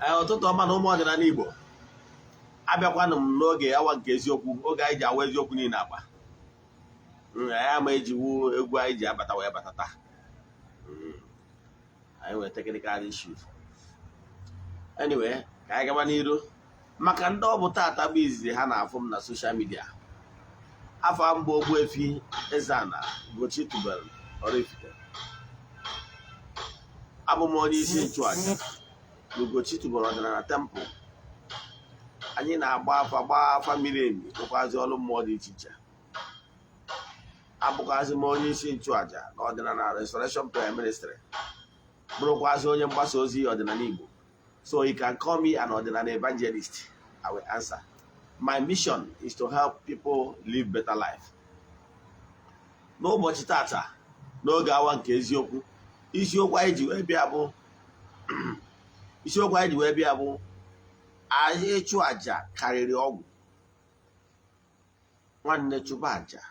Ee, ụtụtụ ọma na ụmụ ọdịnala Igbo. Abịakwanụ m n'oge awa nke eziokwu, oge anyị ji awa eziokwu niile agba. Anyị ama ejiwu egwu anyị ji abata wee bata taa. Anyị nwere technical issues. Anyway, ka anyị gaba n'iru. Maka ndị ọ bụ tata bụ izizi ha na-afụ m na social media, afọ mbụ, Ogbuefi Eze-Ana Ugochi tubelu Oraifite. Abụ m onye isi nchụaja na Ugochi tubelu ọdịnala temple. Anyị na-agba afa, gbaa afa miri emi, rụkwazi ọrụ mmụọ dị iche iche. Abụkwazị m onye isi nchụaja na ọdịnala Restoration Prayer Ministry, bụrụkwazị onye mgbasa ozi ọdịnala Igbo. So you can call me an ọdịnala evangelist, I will answer. My mission is to help people live better life. N'ụbọchị tata, n'oge awa nke eziokwu, isiokwu anyị ji wee bịa bụ anyị ịchụ àjà karịrị ọgwụ. Nwanne, chụba àjà,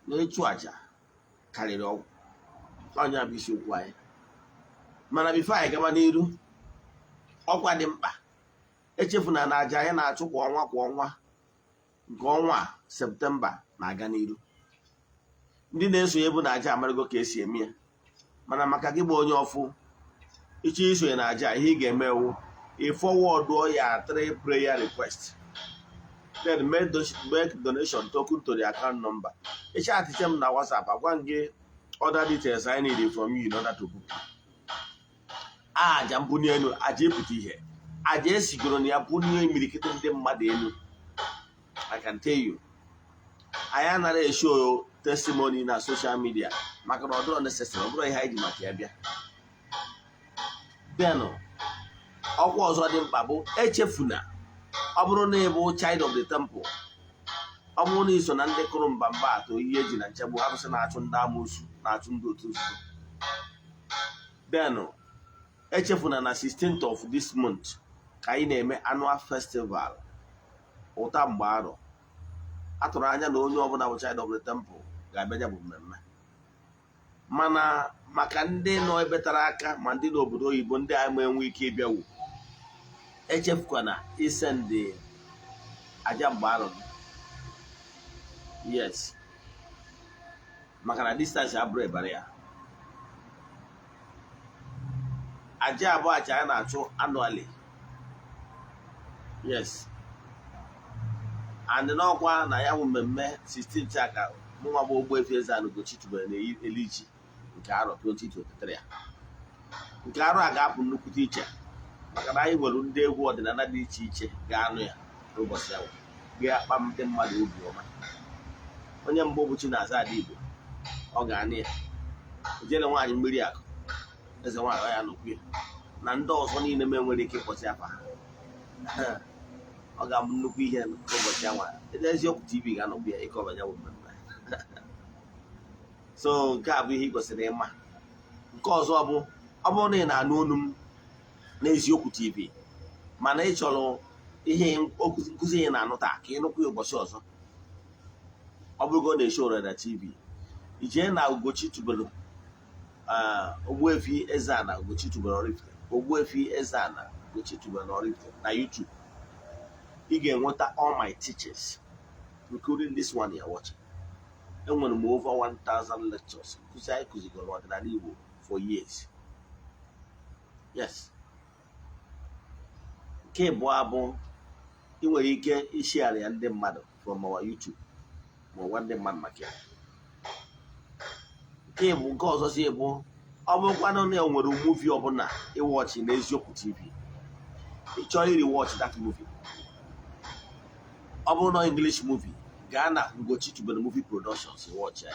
na ịchụ àjà karịrị ọgwụ. Ọnya bụ isiokwu anyị. Mana before anyị gaba n'iru, ọkwa dị mkpa: echefuna na àjà anyị na-achụ kwa ọnwa kwa ọnwa, nke ọnwa a, September, na-aga n'iru. Ndị na-esonye bụ na àjà amarago ka esi eme ya, mana maka gị bụ onye ọfụ ịchọ isonye na àjà, ihe ị ga-eme ewu ị forward ya three prayer request, then make donation token to the account number. Ị chatịche m na WhatsApp, agwa m gị other details I need from you in order to book. Aja mbunye elu, aja epụta ihe, aja esigoro na ya bunie imirikiti ndị mmadụ elu. I can tell you, anyị anaghị eshow testimony na social media maka na ọ dịrọ necessary, ọ bụrụ ihe anyị ji maka ya bịa. Then ọkwa ọzọ dị mkpa bụ, echefuna, ọ bụrụ na ị bụ child of the temple, ọ bụrụ na ị so na ndị kụrụ mba mba atọ ihe eji na nchegbu arụsị na-achụ ndị amoosu, na-achụ ndị otu nzuzo, then echefuna na 16th of this month ka anyị na-eme annual festival ụta mgbe arọ. Atụrụ anya na onye ọbụla bụ child of the temple ga-abịa ya bụ mmemme. Mana maka ndị nọ ebe tara aka, ma ndị n'obodo oyibo, ndị a ma enwe ike ịbịawu, echefukwana isend aja mgbe arọ gị. Yes, maka na distance abụrụ ebara ya. Aja abụọ, aja a na-achụ annually, yes, and n'ọkwa na ya bụ mmemme 16th a ka mụnwa bụ Ogbuefi Eze-Ana Ugochi tubelu na eli ji nke arọ 2023 a. Nke arọ a ga-apụ nnukwute iche maka na anyị nwere ndị egwu ọdịnala dị iche iche ga-anụ ya n'ụbọchị ahụ, ga-akpa ndị mmadụ obi ọma. Onye mbụ bụ Chinaza Ada Igbo, ọ ga-anụ ya. Ijele nwaanyị mmiri akụ, eze nwaanyị, ọ ya nọkwu ya, na ndị ọzọ niile m enwere ike ịkpọsị afa ha. Ọ ga-abụ nnukwu ihe n'ụbọchị anwa. Eziokwu TV ga-anọkwu ya ịkọba ya bụ mmemme. So nke a bụ ihe ị kwesịrị ịma. Nke ọzọ bụ, ọ bụrụ na ị na-anụ olu m n'Eziokwu TV, mana ị chọrọ ihe nkụzi ị na-anụ taa ka ị nụkwa ya ụbọchị ọzọ, ọ bụrụgo na esho na TV, ijee na Ugochi tubelu, Ogbuefi Eze-Ana Ugochi tubelu Oraifite, Ogbuefi Eze-Ana Ugochi tubelu Oraifite na YouTube, ị ga-enweta all my teachings, including this one you're watching. Enwere m over 1000 lectures, nkụzi anyị kụzigoro ọdịnala Igbo for years. Yes. Nke ịbụọ bụ, ị nwere ike ishare ya ndị mmadụ from our YouTube, ma ọ gwa ndị mmadụ maka ya. Nke bụ nke ọzọ si bụ, ọ bụrụkwanụ na e nwere movie ọbụla ịwatch n'Eziokwu TV, ị chọrọ iri watch that movie, ọ bụrụ na English movie, gaa na Ugochi Tubelu Movie Productions, watch ya.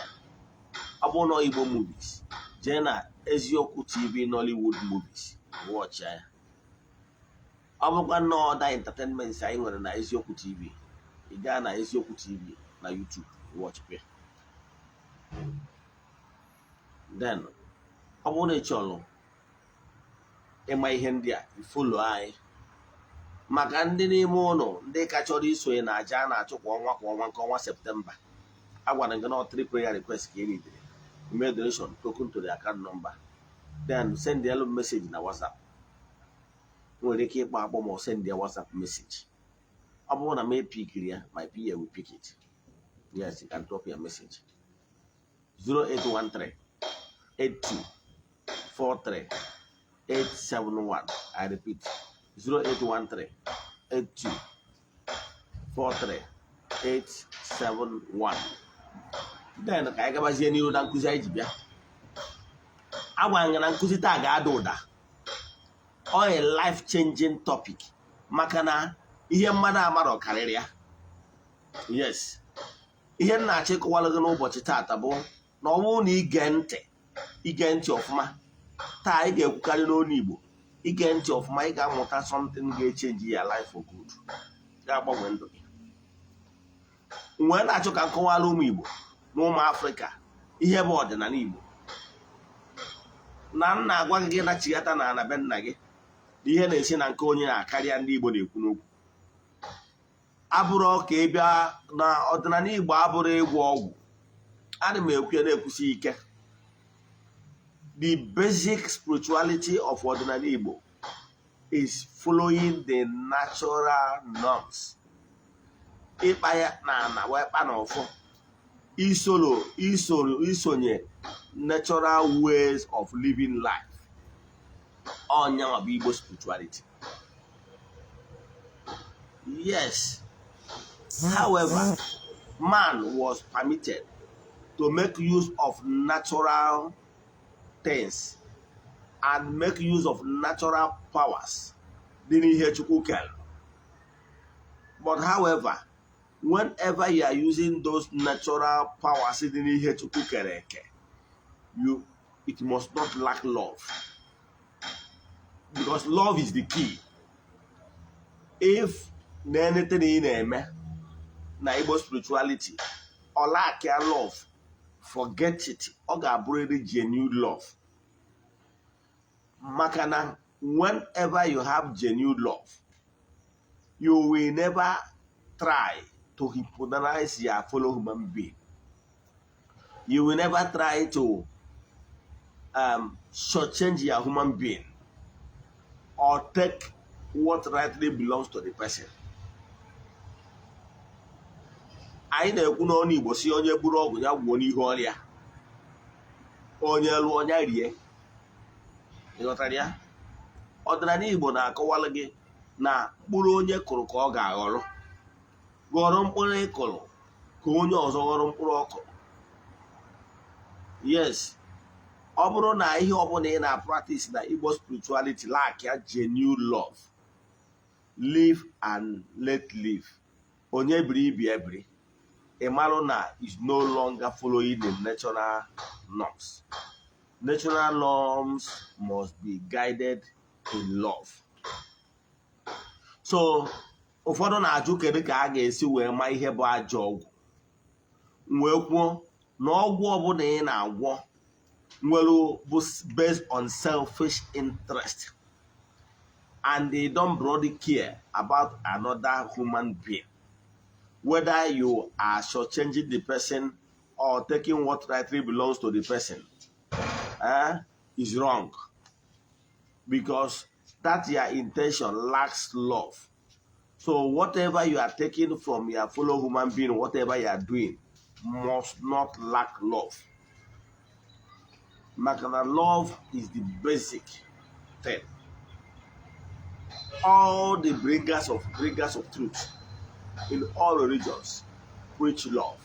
Ọ bụrụ na Igbo movies, jee na Eziokwu TV Nollywood movies, watch ya. Ọ bụrụkwa na other entertainment anyị nwere na Eziokwu TV, ị gaa na Eziokwu TV na YouTube, watch ya. Then ọ bụrụ na ị chọrọ ịma ihe ndị a, ifollow anyị. Maka ndị n'ime ụlọ, ndị ka chọrọ isonye na aja a na-achụ kwa ọnwa kwa ọnwa, nke ọnwa September, a gwara gị na three prayer request ka e ridere, ime donation token to the account number, then send the message na WhatsApp. Nwere ike ịkpọ akpọ ma ọ send ya WhatsApp message. Ọ bụrụ na m epickiri ya, my PA will pick it. Yes, you can drop your message. 0813 82 43 871. I repeat, 0813 82 43 871. Then ka anyị gabazie n'ihu na nkụzi anyị ji bịa. Agwara m gị na nkụzi taa ga-ada ụda. Ọ a life changing topic, maka na ihe mmadụ amarọ karịrị ya. Yes, ihe m na-achọ ịkọwara gị n'ụbọchị taata bụ na ọ bụrụ na ige ntị, ige ntị ọfụma taa, ị ga-ekwukarị n'olu Igbo. Ige ntị ọfụma, ị ga-amụta something ga-echange ya life for good, ga-agbanwe ndụ gị. Wee na-achọ ka m kọwara ụmụ Igbo na ụmụ Afrịka ihe bụ ọdịnala Igbo. Na m na-agwa gị, gị nachighata na ana be nna gị, na ihe na-esi na nke onye na-akarịa. Ndị Igbo na-ekwu n'okwu abụrụ ka ị bịa na ọdịnala Igbo, abụrụ ịgwọ ọgwụ. Ana m ekwu ya na-ekwusi ike, the basic spirituality of ọdịnala Igbo is following the natural norms, ịkpa ya na ana wee kpa na ọfọ, isoro isoro isonye natural ways of living life. Ọnyanwa bụ Igbo spirituality. Yes, however, man was permitted to make use of natural things and make use of natural powers dị n'ihe Chukwu kere. But however, whenever you are using those natural powers dị n'ihe Chukwu kere eke, you it must not lack love, because love is the key. If na anything ị na-eme na Igbo spirituality ọ lack ya love, forget it. Ọ ga-abụrịrị genuine love, maka na whenever you have genuine love, you will never try to hypnotize your fellow human being. You will never try to shortchange your human being or take what rightly belongs to the person. Anyị na-ekwu n'ọnụ Igbo si, onye gburu ọgwụ ya gwuo n'ihu ọrịa, onye lụọ onye rie. Ịghọtara ya? Ọdịnala Igbo na-akọwalụ gị na mkpụrụ onye kụrụ ka ọ ga-aghọrọ. Ghọrọ mkpụrụ ị kụrụ ka onye ọzọ ghọrọ mkpụrụ ọ kụrụ. Yes, ọ bụrụ na ihe ọbụla ị na-practice na Igbo spirituality lack ya genuine love, live and let live, onye biri ibi ebiri, ị marụ na is no longer following the natural norms. Natural norms must be guided in love. So ụfọdụ na-ajụ, kedu ka a ga-esi wee ma ihe bụ ajọ ọgwụ? Wee kwuo na ọgwụ ọbụla ị na-agwọ nwere bụ based on selfish interest and they don't broadly care about another human being, whether you are shortchanging the person or taking what rightly belongs to the person, is wrong, because that your intention lacks love. So whatever you are taking from your fellow human being, whatever you are doing, must not lack love, maka na love is the basic thing. All the bringers of truth in all religions preach love.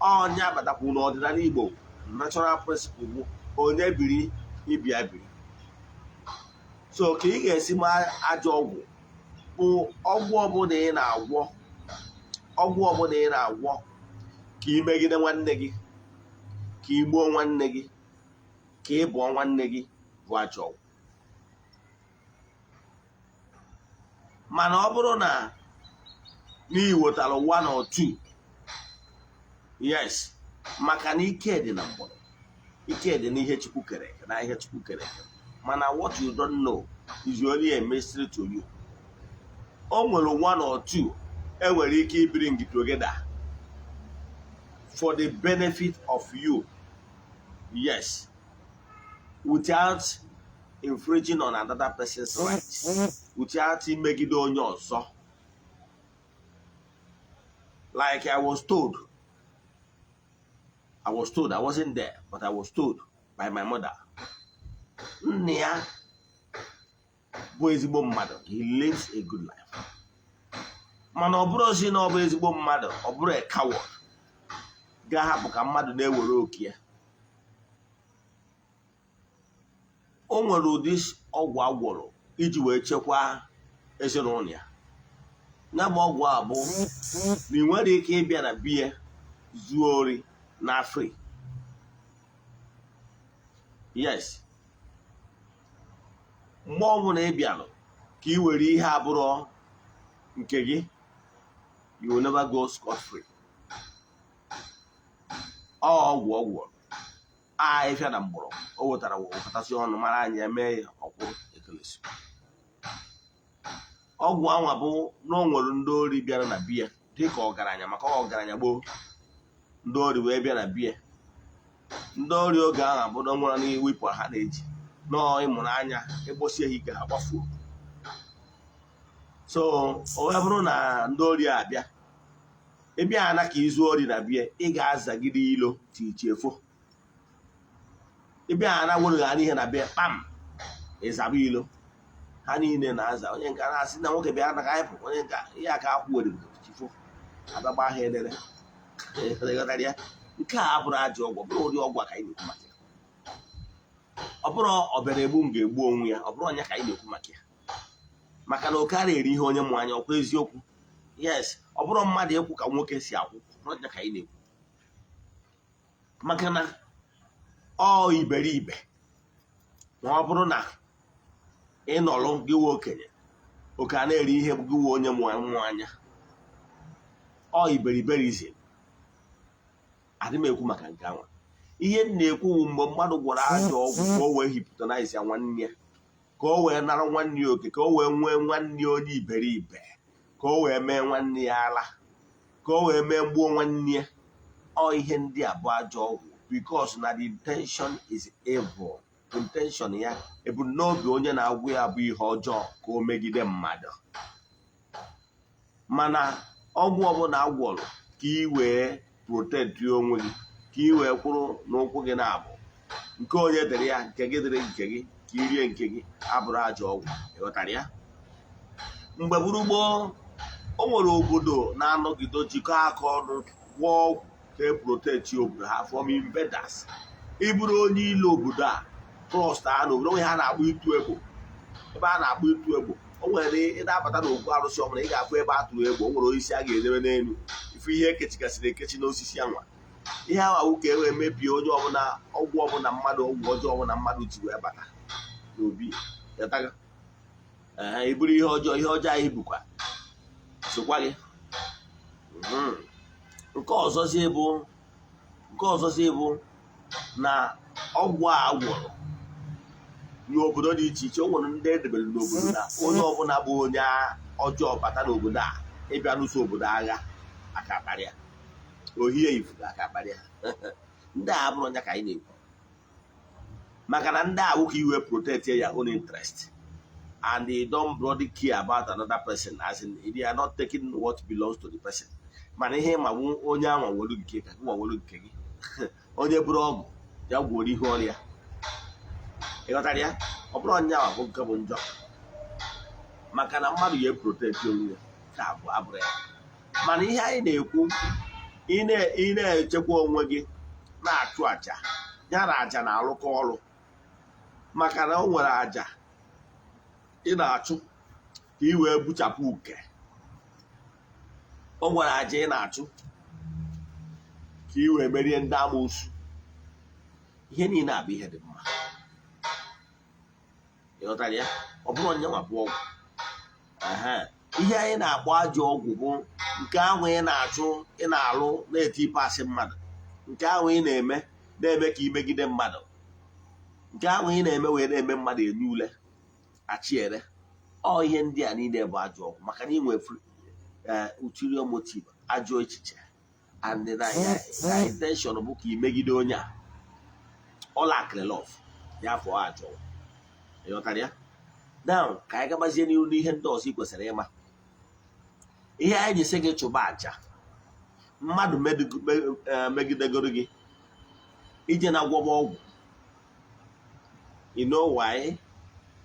Onye abatakwu n'ọdịnala Igbo, natural principle bụ onye biri ibia biri. So ka ị ga-esi ma ajọ ọgwụ bụ ọgwụ ọbụla ị na-agwọ, ọgwụ ọbụla ị na-agwọ ka ị megide nwanne gị, ka ị gbuo nwanne gị, ka ị bụọ nwanne gị, bụ ajọ ọgwụ. Mana ọ bụrụ na n'ihi wetara one or two, yes, maka na ike dị na mgbọrọ, ike dị n'ihe Chukwu kere eke, na ihe Chukwu kere eke. Mana what you don't know is only a mystery to you. O nwere one or two enwere ike ibiri gị together for the benefit of you, yes, without infringing on another person's right, without imegide onye ọzọ. Like I was told, I wasn't there, but I was told by my mother, nna ya bụ ezigbo mmadụ. He lives a good life, mana ọ bụrụ ozi na ọ bụ ezigbo mmadụ, ọ bụrụ a coward ga-ahapụ ka mmadụ na-ewere oke ya. O nwere ụdị ọgwụ agwọrọ iji wee chekwaa ezinụlọ ya. Ya bụ ọgwụ a bụ na ị nwere ike ịbịa na biya zuo ori na free. Yes, mgbe ọbụla ị bịalụ ka ị were ihe abụrụ nke gị, you will never go scot free. Ọ ọgwụ ọgwụ ahịfịa na mgbọrọgwụ o wetara, wekọtasị ọnụ mara anyị eme ya ọkwụrụ ekelesi. Ọgwụ anwa bụ na o nwere ndị ori bịara na biya dịka ọgaranya, maka ọgaranya gboo, ndị ori wee bịa na biya. Ndị ori oge ahụ abụrụ nwere n'iwepụ ha na-eji nọọ ịmụrụ anya ịgbosie ha ike, ha gbafuo. So o wee bụrụ na ndị ori abịa, ịbịa ana ka izu ori na biya, ị ga-azagide ilo tichefo. Ịbịa ana were ihe na bịa kpam, ịzaba ilo. Ha niile na-aza, onye nke na-asị na nwoke bịa na ka anyị pụ, onye nke ihe aka akwụ were chifo abịa ha edere. Ịghọtara ya? Nke a abụrụ ajọ ọgwụ, ọ bụrụ ụdị ọgwụ a ka anyị na-ekwu maka ya. Ọ bụrụ ọbịara egbu m ga-egbu onwe ya, ọ bụrụ ọnya ka anyị na-ekwu maka ya, maka na oke ara eri ihe onye mụ anya. Ọkwa eziokwu? Yes, ọ bụrụ mmadụ ịkwụ ka nwoke si akwụ, ọ bụrụ ọnya ka anyị na-ekwu, maka na ọ iberibe ma ọ bụrụ na ị nọrọ gị nwe okenye, oke a na-eri ihe gị nwe onye mụ anya. Ọ iberiberizm adị m ekwu maka nke ahụ. Ihe m na-ekwu bụ mgbe mmadụ gwọrọ ajọ ọgwụ ka o wee hypnotize ya nwanne ya, ka o wee nara nwanne ya oke, ka o wee nwee nwanne ya onye iberibe, ka o wee mee nwanne ya ala, ka o wee mee gbuo nwanne ya. Ọ ihe ndị a bụ ajọ ọgwụ, because na the intention is evil. Intention ya, ebumnobi onye na-agwụ ya bụ ihe ọjọọ, ka o megide mmadụ. Mana ọgwụ ọbụla agwọrọ ka ị wee protect onwe gị, ka ị wee kwụrụ n'ụkwụ gị na-abụ nke onye dịrị ya, nke gị dịrị nke gị, ka ị rie nke gị, abụrụ ajọ ọgwụ. Ịghọtara ya? Mgbe gburu gboo, o nwere obodo na-anọgide jikọọ aka ọnụ gwọọ ọgwụ ka e protect obodo ha from invaders. Ịbụrụ onye ilo obodo a, trust ha n'obodo onwe ha na-akpọ ịtụ egbo. Ebe a na-akpọ ịtụ egbo, o nwere ị na-abata n'okwu arụsị ọbụla, ị ga-afụ ebe a tụrụ egbo. O nwere osisi a ga-edebe n'elu ife ihe ekechigasịrị ekechi n'osisi anwa. Ihe ahụ ka e wee mebie onye ọbụla, ọgwụ ọbụla mmadụ, ọgwụ ọjọọ ọbụla mmadụ ji wee bata n'obi. Ghọtago? Ee, iburu ihe ọjọọ, ihe ọjọọ anyị bukwa sokwa gị. Nke ọzọzi bụ na ọgwụ a gwọrọ n'obodo dị iche iche, o nwere ndị edebere n'obodo na onye ọbụla bụ onye ọjọọ bata n'obodo a ịbịa n'ụsọ obodo agha, aka akparịa ohie ifu, aka akparịa. Ndị a abụrụ onye ka anyị na-ekwu, maka na ndị a ka iwe protect your own interest and they don't bloody care about another person, as in they are not taking what belongs to the person. Mana ihe ma bụ onye anwa were nke ka nwa were nke gị, onye bụrụ ọgwụ ya gwuoro ihe ọrịa. Ịghọtara ya? Ọ bụrụ onye ahụ bụ nke bụ njọ, maka na mmadụ ya protect onwe ya ka abụ abụrụ ya. Mana ihe anyị na-ekwu, ị na-echekwa onwe gị, na-achụ àjà ya na àjà na-arụkọ ọrụ, maka na o nwere àjà ị na-achụ ka ị wee gbuchapụ uke, o nwere àjà ị na-achụ ka ị wee merie ndị amoosu. Ihe niile a bụ ihe dị mma. Ịghọtara ya? Ọ bụrụ onye nwa bụ ọgwụ. Ihe anyị na-akpọ ajọ ọgwụ bụ nke ahụ ị na-achụ, ị na-alụ na-eti pasị mmadụ, nke ahụ ị na-eme na-eme ka imegide mmadụ, nke ahụ ị na-eme wee na-eme mmadụ enye ule achiere. Ọ ihe ndị a niile bụ ajọ ọgwụ, maka na inwe ulterior motive, ajọ echiche, and na ya intention bụ ka imegide onye a. Ọ lakịrị love ya fọ ajọ ọgwụ. Ịghọtara ya? Now, ka anyị gabazie n'ihu n'ihe ndị ọzọ ị kwesịrị ịma. Ihe anyị ji sị gị chụba àjà, mmadụ megidegoro gị, ije na gwọba ọgwụ. You know why?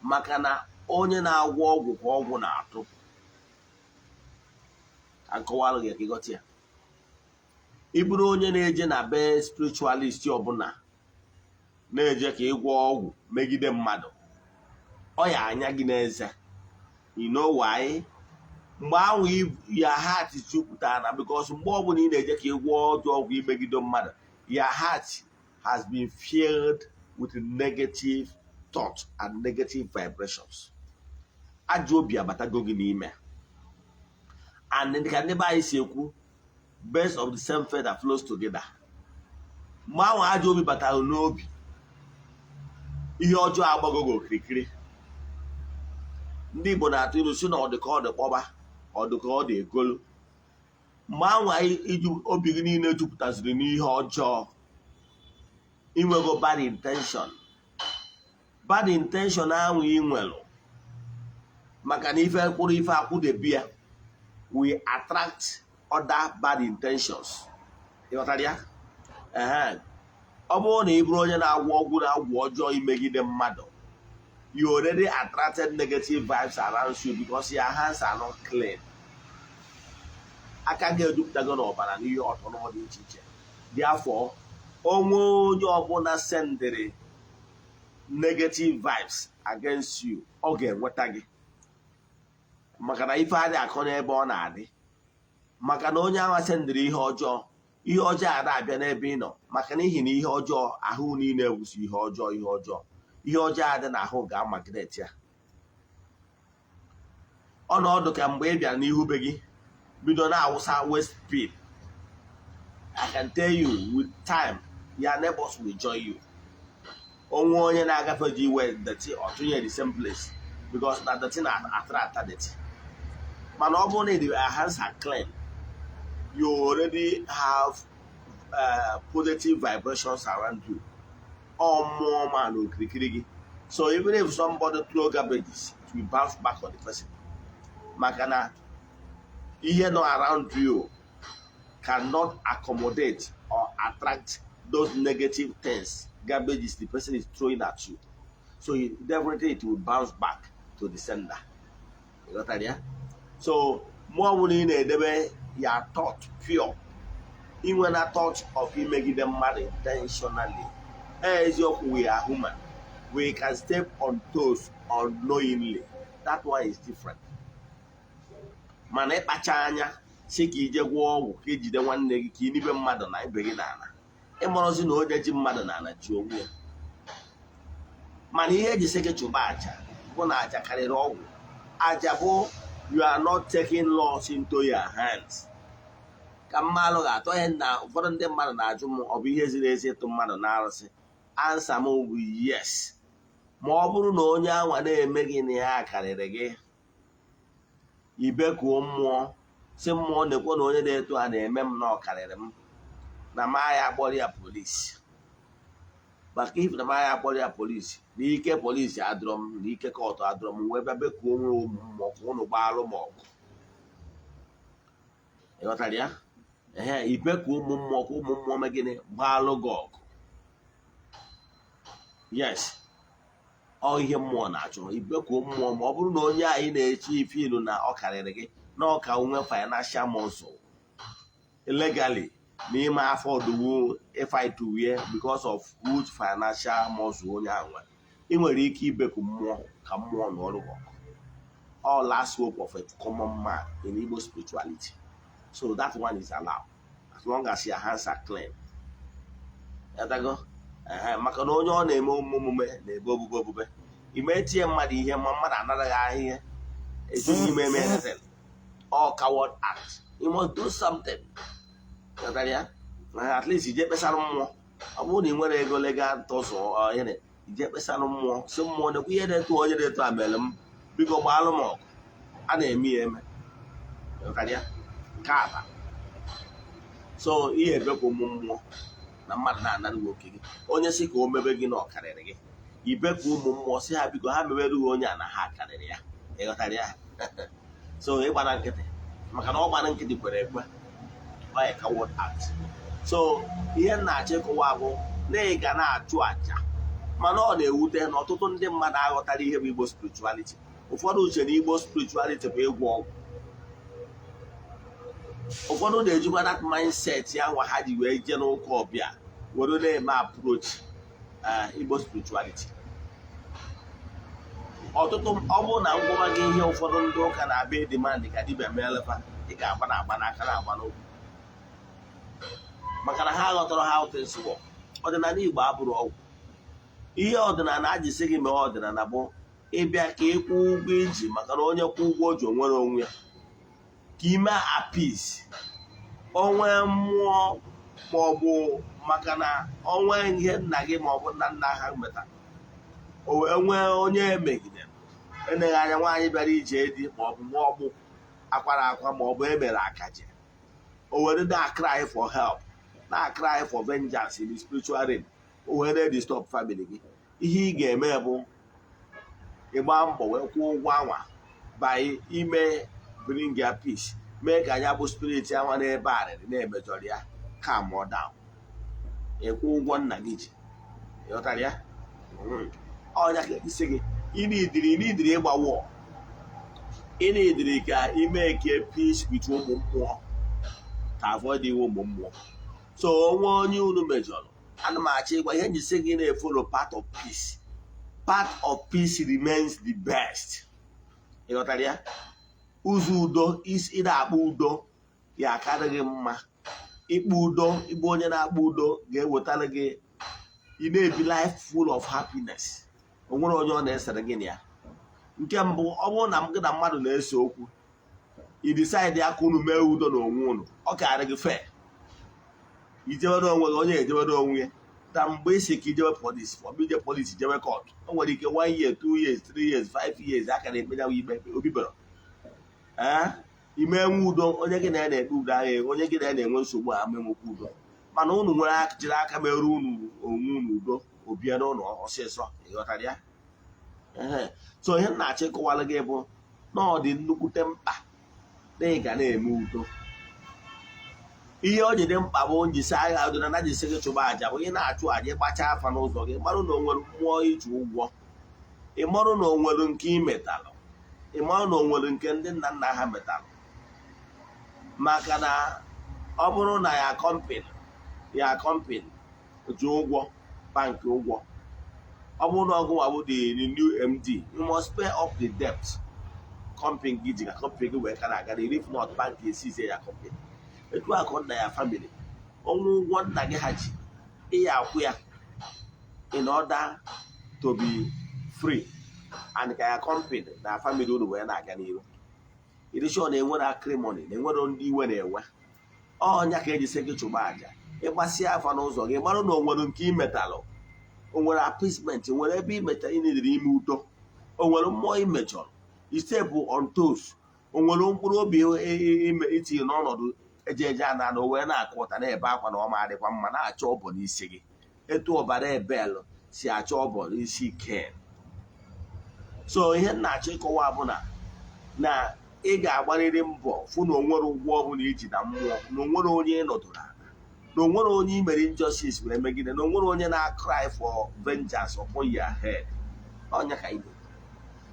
Maka na onye na-agwọ ọgwụ ka ọgwụ na-atụ. Ka nkọwalụ gị ka ịghọta ya. Ị bụrụ onye na-eje na be spiritualist ọbụla na-eje ka ịgwọ ọgwụ megide mmadụ, ọ ya anya gị n'eze. You know why? Mgbe ahụ ya heart jupụtara na, because mgbe ọbụla ị na-eje ka ịgwọ ọjọọ ọgwụ imegide mmadụ, your heart has been filled with negative thought and negative vibrations. Ajọ obi abatago gị n'ime. And ka ndị be anyị si ekwu, birds of the same feather flows together. Mgbe ahụ ajọ obi batara n'obi, ihe ọjọọ agbago gị okirikiri. Ndị Igbo na-atụ ilu si na ọ dị ka ọ dị kpọba, ọ dị ka ọ dị egolu. Mgbe ahụ iji obi gị niile jupụtaziri n'ihe ọjọọ, inwego bad intention. Bad intention ahụ ị nwere, maka na ife kwụrụ ife akwụdebi ya, we attract other bad intentions. Ịghọtara ya? Ehe. Ọ bụrụ na ị bụrụ onye na-agwọ ọgwụ, na-agwụ ọjọọ imegide mmadụ, you already attracted negative vibes around you because your hands are not clean. Aka gị ejupụtago n'ọbara na ihe ọtọ dị iche iche. Therefore, onwe onye ọbụla sendịrị negative vibes against you, ọ ga-enweta gị, maka na ife adị akọ n'ebe ọ na-adị. Maka na onye ahụ sendịrị ihe ọjọọ, ihe ọjọọ a na-abịa n'ebe ị nọ, maka n'ihi na ihe ọjọọ ahụ niile ewusi ihe ọjọọ, ihe ọjọọ, ihe ọjọọ adị n'ahụ ga-amagnet ya. Ọnọdụ ka mgbe ị bịara n'ihu be gị bido na-awụsa waste bin, I can tell you, with time your neighbors will join you. Onwe onye na-agafe ji iwe dirty, ọ tụnye the same place, because na dirty na attract dirty. Mana ọ bụrụ na your hands are clean, you already have positive vibrations around you. Ọ mmụọ ma na okirikiri gị. So even if somebody throw garbages, it will bounce back on the person, maka na ihe nọ around you cannot accommodate or attract those negative things, garbages the person is throwing at you. So definitely it will bounce back to the sender. Ịghọtara ya? So mgbe ọbụla ị na-edebe ya thought pure, inwe na thought of imegide mmadụ intentionally, eziokwu, we are human, we can step on toes unknowingly, that one is different. Mana ịkpacha anya si ka ije gwọọ ọgwụ ka ejide nwanne gị, ka inibe mmadụ na ibe gị n'ala, ịmarọzi na onye ji mmadụ n'ala ji onwe ya. Mana ihe eji sị gị chụba aja bụ na aja karịrị ọgwụ. Aja bụ you are not taking laws into your hands. Ka mmalụ ga-atọ ihe na ụfọdụ ndị mmadụ na-ajụ m, ọ bụ ihe ziri ezi ịtụ mmadụ na arụsị? Answer m bụ yes, ma ọ bụrụ na onye anwa na-eme gị na ya karịrị gị, ibekuo mmụọ, si mmụọ na-ekwe na onye na-eto a na-eme m na ọ karịrị m, na ma ya akpọrọ ya polisi, maka if na ma ya akpọrọ ya polisi, na ike polisi adịrọ m, na ike court adịrọ m, wee bịa bekuo onwe ụmụ mmụọ ka ụnụ gbaalụ m ọgụ. Ịghọtara ya? Ehe, ibekuo ụmụ mmụọ ka ụmụ mmụọ mee gịnị? Gbaalụ gị ọgụ. Yes, ọ ihe mmụọ na-achọ. Ibekuo mmụọ, ma ọ bụrụ na onye anyị na-eche ife ilu na ọ karịrị gị, na ọ ka nwe financial muscle illegally n'ime afọ ọdụwu ịfight wie because of huge financial muscle onye ahụ nwere, ị nwere ike ibeku mmụọ ka mmụọ nọọrụ gị ọgụ. All last hope of a common man in Igbo spirituality. So that one is allowed as long as your hands are clean. Yatago? Ehe, maka na onye ọ na-eme omume na-ebe obube obube ime tie mmadụ ihe, ma mmadụ anaraghị ahịhịa ejighị ime eme anything, all coward act. You must do something. Ghọtara ya? At least ije kpesara mmụọ. Ọ bụrụ na ị nwere ego legal tọsụ ihe, ije kpesara mmụọ, si mmụọ nekwa ihe na-etu onye na-etu a mere m, biko gbaalụ m ọgụ. A na-eme ya eme. Ghọtara ya? Nke ata so ihe ebekwa ụmụ mmụọ na mmadụ na-anara gị oke gị, onye si ka o mebe gị na ọ karịrị gị. Ibe ka ụmụ mmụọ si ha biko, ha mewere gị onye a na ha karịrị ya. Ịghọtara ya? So ịgbara nkịtị, maka na ọ gbara nkịtị kwere ekwe, ọ ya coward act. So ihe m na-achọ ịkọwa bụ na ị ga na-achụ àjà, mana ọ na-ewute na ọtụtụ ndị mmadụ aghọtara ihe bụ Igbo spirituality. Ụfọdụ uche na Igbo spirituality bụ ịgwọ ọgwụ. Ụfọdụ na-ejikwa that mindset ya nwa ha ji wee jee n'ụka ọbịa were na-eme approach Igbo spirituality. Ọtụtụ, ọ bụrụ na ngwụma gị ihe ụfọdụ ndị ụka na-abịa demand ka dibịa meelefa, ị ga-agba na-agba n'aka, na-agba n'ụkwụ, maka na ha ghọtara how things work. Ọdịnala Igbo abụrụ ọgwụ. Ihe ọdịnala ajisi gị mee ọdịnala bụ ịbịa ka ịkwụ ụgwọ iji, maka na onye kwụ ụgwọ o ji onwere onwe ya, ka ime appease onwe mmụọ, maọbụ maka na onwe ihe nna gị maọbụ nna nna ha metara, o wee nwee onye emegidere. Eneghị anya, nwaanyị bịara ije di, maọbụ nwa ọgbụ akwara akwa, maọbụ emere akaje, o were na-cry for help, na-cry for vengeance in the spiritual realm, o wee na-disturb family gị. Ihe ị ga-eme bụ ịgba mbọ wee kwụọ ụgwọ anwa by ime bring ya peace, mee ka ya bụ spirit anwa n'ebe arịrị na-emejọrọ ya calm down, ịkwụ ụgwọ nna gị ji. Ịghọtara ya? Ọnya ka isi gị ịnidiri ịgba wọ, ịnidiri ka ime ke peace with ụmụ mmụọ, ka avoid iwe ụmụ mmụọ. So onwe onye unu mejọrọ, ana m achọ ịgwa ihe njisi gị na-efollow path of peace. Path of peace remains the best. Ịghọtara ya? Ụzọ udo, ị na-akpọ udo ya akarị gị mma. Ịkpọ udo, ịbụ onye na-akpọ udo ga-ewetara gị ị na-ebi life full of happiness. O nwere onye ọ na-esere gị na ya. Nke mbụ, ọ bụrụ na gị na mmadụ na-ese okwu, i decide ya ka unu mee udo n'onwe unu, ọ karị gị fair ijewere onwe gị, onye ejewere onwe ya ta. Mgbe isi ka ijewe polisi, maọbụ ije polisi, jewe court, o nwere ike one year, 2 years, 3 years, 5 years, aka na-ekpe nyawa ikpe obibero. Ee, ime nwe udo, onye gị na ya na-ekpe udo agha, onye gị na ya na-enwe nsogbu a ama enwekwa udo. Mana unu nwere aka, jiri aka mere unu onwe unu udo, obie n'ụlọ ọsịsọ. Ịghọtara ya? Ee. So ihe m na-achọ ịkọwara gị bụ na ọ dị nnukwute mkpa na ị ga na-eme udo. Ihe ọ ji dị mkpa bụ njisi agha ọdịnala jisi gị chụba àjà bụ ị na-achụ àjà, ịgbacha afa n'ụzọ gị, marụ na o nwere mmụọ iji ụgwọ, ị marụ na o nwere nke ị metalụ, ị marụ na o nwere nke ndị nna nna ha metalụ. Maka na ọ bụrụ na ya company ji ụgwọ bankị ụgwọ, ọ bụrụ na ọgụnwa bụ the new MD, you must pay up the debt company gị ji, ka company gị wee ka na-aga n'ihu. If not, bank esizie ya company. Etu a ka nna ya family ọnwụ ụgwọ nna gị ha ji, ị ya akwụ ya in order to be free and ka ya company na family unu wee na-aga n'ihu. Ịdị sure na enwere acrimony, na enwere ndị iwe na-ewe, ọnya ka eji sị gị chụba àjà. Ịgbasịa afa n'ụzọ gị, marụ na o nwere nke imetalụ, o nwere appeasement, nwere ebe imeta ịnidiri ime udo, o nwere mmụọ imejọrọ, istep on toes, o nwere mkpụrụ obi itinye n'ọnọdụ eje eje ana na o wee na-akụ ụta, na-ebe akwa na ọma adịkwa mma, na-achọ ọbọ n'isi gị, etu ọbara Ebel si achọ ọbọ n'isi Ken. So ihe m na-achọ ịkọwa bụ na ị ga-agbarịrị mbọ fụ na onwere ụgwọ ọbụla iji na mmụọ, na onwere onye ị nọdụrụ ala, na onwere onye i mere injustice wee megide, na onwere onye na-cry for vengeance upon your head. Ọnya ka ị.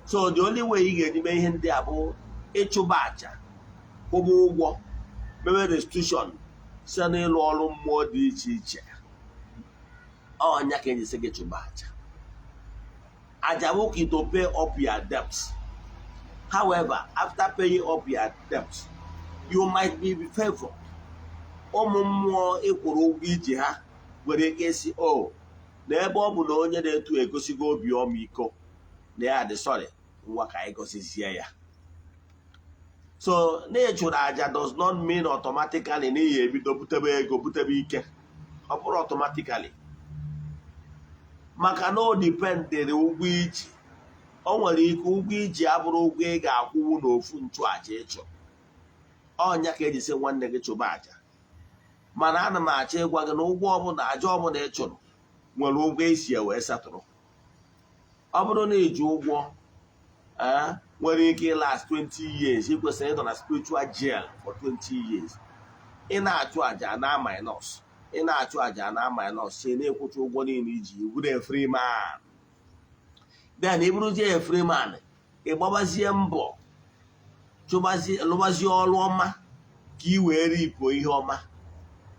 So the only way ị ga-eji mee ihe ndị a bụ ịchụba àjà, kwụba ụgwọ, mewe restitution site n'ịlụ ọrụ mmụọ dị iche iche. Ọnya ka eji sị gị chụba àjà. Àjà bụ ka to pay up your debts. However, after paying up your debts, you might be favored. Ụmụ mmụọ ịkwụrụ ụgwọ iji ha nwere ike isi o na ebe ọ bụ na onye na-etu egosigo obi ọmịiko na ya dị sorry, ngwa, ka anyị gọzizie ya. So na ịchụrụ àjà does not mean automatically na ihe ebido butebe ego, butebe ike. Ọ bụrụ automatically, maka na o dependịrị ụgwọ iji. O nwere ike ụgwọ iji abụrụ ụgwọ ị ga-akwụwu n'ofu nchụàjà ịchụ. Ọnya ka eji sị nwanne gị chụba àjà. Mana ana m achọ ịgwa gị na ụgwọ ọbụla, àjà ọbụla ị chụrụ nwere ụgwọ esi wee satụrụ. Ọ bụrụ na iji ụgwọ nwere ike last 20 years, ị kwesịrị ịnọ na spiritual jail for 20 years. Ị na-achụ àjà na minus, ị na-achụ àjà na minus, si na-ekwụcha ụgwọ niile iji bụrụ a free man. Then ị bụrụzie a free man, ị gbabazie mbọ, chụbazie, lụbazie ọrụ ọma ka ị wee ripuo ihe ọma.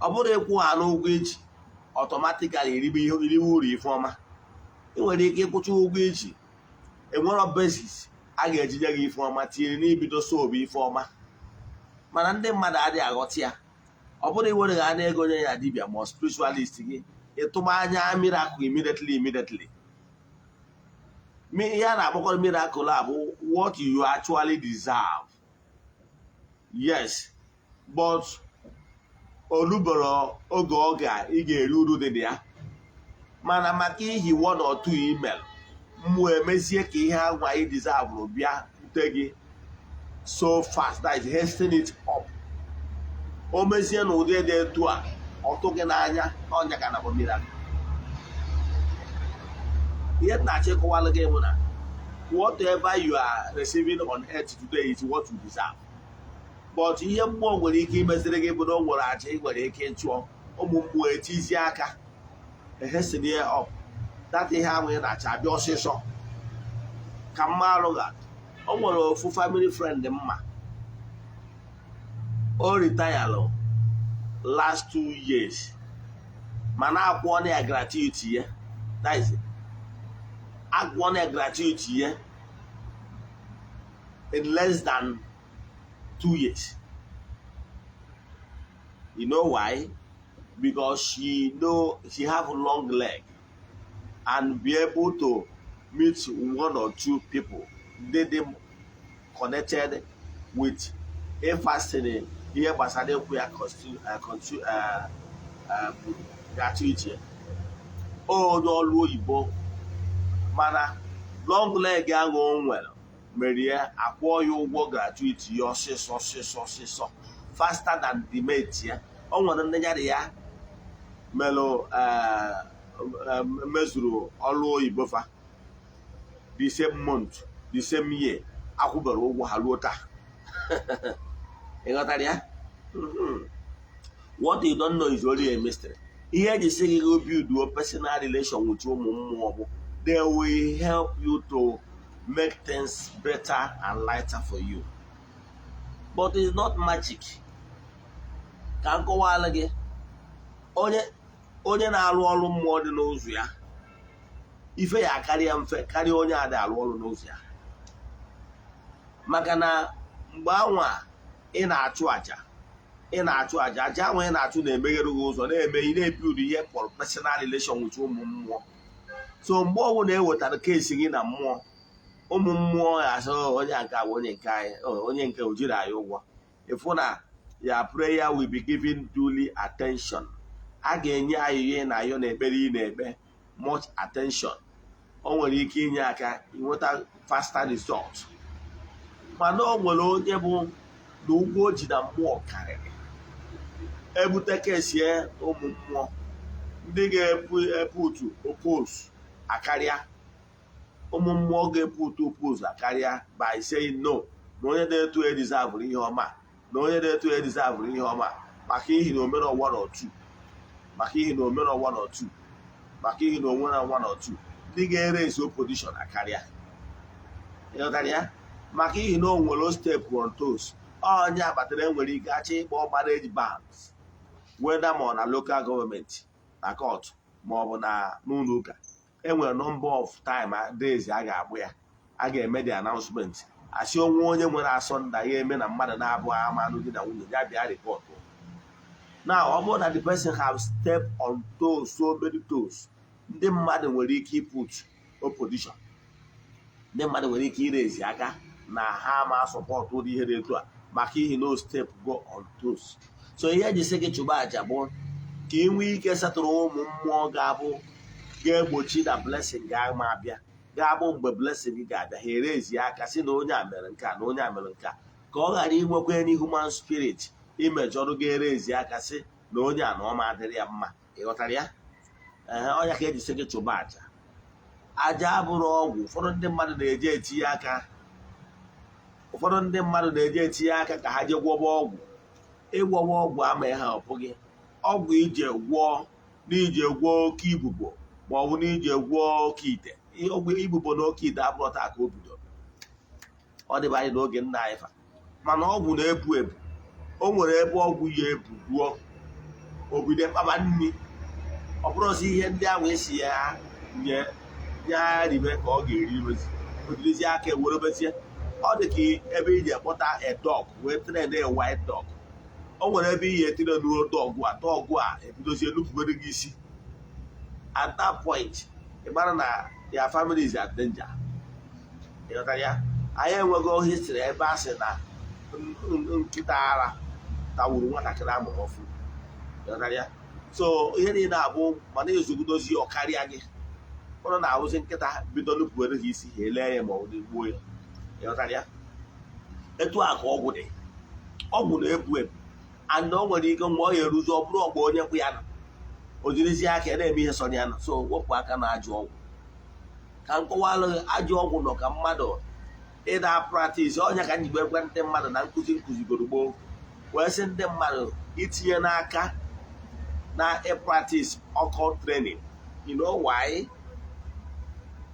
Ọ bụrụ ịkwụ ha n'ụgwọ eji, automatically eribe ihe, eriwe uru ife ọma. Ị nwere ike ịkwụcha ụgwọ eji, enwero basis a ga-ejide gị ife ọma tinyere n'ibido sobu ife ọma. Mana ndị mmadụ adịghị aghọta ya. Ọ bụrụ iwere ha na ego nye ya dibịa ma ọ spiritualist gị, ịtụba anya miracle immediately immediately. Ihe a na-akpọkọrọ miracle a bụ what you actually deserve, yes, but oluboro oge ọ ga ị ga-eri uru dị na ya. Mana maka ihi one or two email, mmụọ emezie ka ihe agwa ị deserve bịa rute gị so fast, that is hasten it up. O mezie na ụdị dị etu a, ọtụ gị n'anya. Ọnya ka na bụ miracle. Ihe m na-achọ ịkọwalụ gị bụ na whatever you are receiving on earth today is what you deserve, but ihe mmụọ nwere ike imeziri gị bụ na o nwere aja ị nwere ike ịchụọ, ụmụ mmụọ etizie aka hasten it up, that ihe ahụ ị na-achọ abịa ọsịsọ. Ka mma alụga, o nwere ofu family friend mma, o retire last 2 years, mana akwụọ na ya gratuity ya, that is, akwụọ na ya gratuity ya in less than 2 years. You know why? Because she know she have long leg and be able to meet one or two people dey dey connected with ịfasting ihe gbasara ịkwụ ya gratuity. Onye ọrụ oyibo, mana long leg ahụ o nwere mere ya akwụọ ya ụgwọ gratuity ya ọsịsọ ọsịsọ ọsịsọ, faster than the mate ya. O nwere ndị ya dị ya melụ mezuru ọrụ oyibo fa the same month, the same year, akwụbere ụgwọ ha ruo taa. Ị ghọtara ya? What you don't know is only a mystery. Ihe eji sị gị go build your personal relation with ụmụ mmụọ bụ they will help you to make things better and lighter for you, but it's not magic. Ka m kọwalụ gị, onye onye na-arụ ọrụ mmụọ dị n'ụzọ ya, ife ya akarịa mfe karịa onye ada arụ ọrụ n'ụzọ ya, maka na mgbe anwa ị na-achụ àjà, ị na-achụ àjà, àjà ahụ ị na-achụ na-emeghere gị ụzọ, na-eme ị na-ebuild ihe kpọrọ personal relation with ụmụ mmụọ. So mgbe ọbụla e wetara case gị na mmụọ, ụmụ mmụọ ya asị, "Oh, onye nke a bụ onye nke anyị, oh, onye nke o jiri anyị ụgwọ." Ịfụ na ya prayer will be given duly attention. A ga-enye ayịyọ ị na-ayọ na ekpere ị na-ekpe much attention. O nwere ike inye aka inweta faster result. Mana o nwere onye bụ na ụgwọ o ji na mmụọ karịrị ebute kesie ụmụ mmụọ, ndị ga-epu eputu oppose akarịa. Ụmụ mmụọ ga-eputu oppose akarịa by saying no, na onye na-eto edeserverụ ihe ọma, na onye na-eto edeserverụ ihe ọma, maka ihi na omere one or two, maka ihi na omere one or two, maka ihi na onwere one or two. Ndị ga-erezi opposition akarịa. Ịghọtara ya? Maka ihi na o nwere step on toes. Onye akpatara enwere ike achọ ịkpọ marriage bands, whether ma ọ na local government, na court, ma ọ bụ na n'ụlọ ụka. Enwere number of time, days a ga-agbụ ya, a ga-eme the announcement, asị onwe onye nwere asọnda ya eme na mmadụ na-abụghị amanụ di na nwunye ya bịa report. Now, ọ bụrụ na the person have stepped on toes, so many toes, ndị mmadụ nwere ike put opposition, ndị mmadụ nwere ike irezi aka na ha ma support ụdị ihe dị etu a, maka ihi no step go on toes. So ihe eji sị gị chụba aja bụ ka ị nwee ike setụrụ ụmụ mmụọ ga-abụ ga-egbochi na blessing ga-ama abịa, ga-abụ mgbe blessing gị ga-abịa, ha erezi aka si na onye a mere nke a, na onye a mere nke a, ka ọ ghara inwekwa any human spirit imejọrụ ga-erezi aka si na onye a na ọma adịrị ya mma. Ị ghọtara ya? Ee, ọnya ka eji sị gị chụba aja. Aja abụrụ ọgwụ. Ụfọdụ ndị mmadụ na-eje etinye aka, ụfọdụ ndị mmadụ na-eje etinye aka ka ha jee gwọba ọgwụ. Ịgwọwa ọgwụ ama ha, ọ pụghị ọgwụ ije gwọọ n'ije gwọọ oke ibubo ma ọ bụ n'ije gwọọ oke ite. Ọgwụ ibubo na oke ite abụrụ taa ka o bidoro, ọ dịba anyị n'oge nna anyị fa. Mana ọgwụ na-ebu ebu, o nwere ebe ọgwụ ya ebu ruo, obido kpaba nri. Ọ bụrụzi ihe ndị ahụ esi ya nye ya ribe ka ọ ga-eri mezi, ojirizie aka ewerebezie. Ọ dị ka ebe iji ekpọta a dog wee train a white dog. O nwere ebe ihe etire nuo dog a, dog a ebidozie nupụbere gị isi. At that point, ị mara na your family is at danger. Ịghọtara ya? Anyị enwego history ebe a sị na nkịta ara tawuru nwatakịrị amụrụ ọfụ. Ịghọtara ya? So ihe niile abụ mana ezogidozi ọkarịa gị, ụlọ na-awụzi nkịta bido nupụwere gị isi, ha elee ya ma ọ bụ gbuo ya. Ịghọtara ya? Etu a ka ọgwụ dị. Ọgwụ na-ebu ebu, and o nwere ike mgbe ọ ya eruzi, ọ bụrụ ọgba onye kwụ ya nọ, o jirizie aka ya na-eme ihe sọrọ ya nọ. So wepụ aka na ajọ ọgwụ. Ka m kọwalụ gị, ajọ ọgwụ nọ ka mmadụ ịda practice ọnya ka njigbe gwa ndị mmadụ na nkụzi nkụzigoro gboo, wee sị ndị mmadụ itinye n'aka na practice occult training. You know why?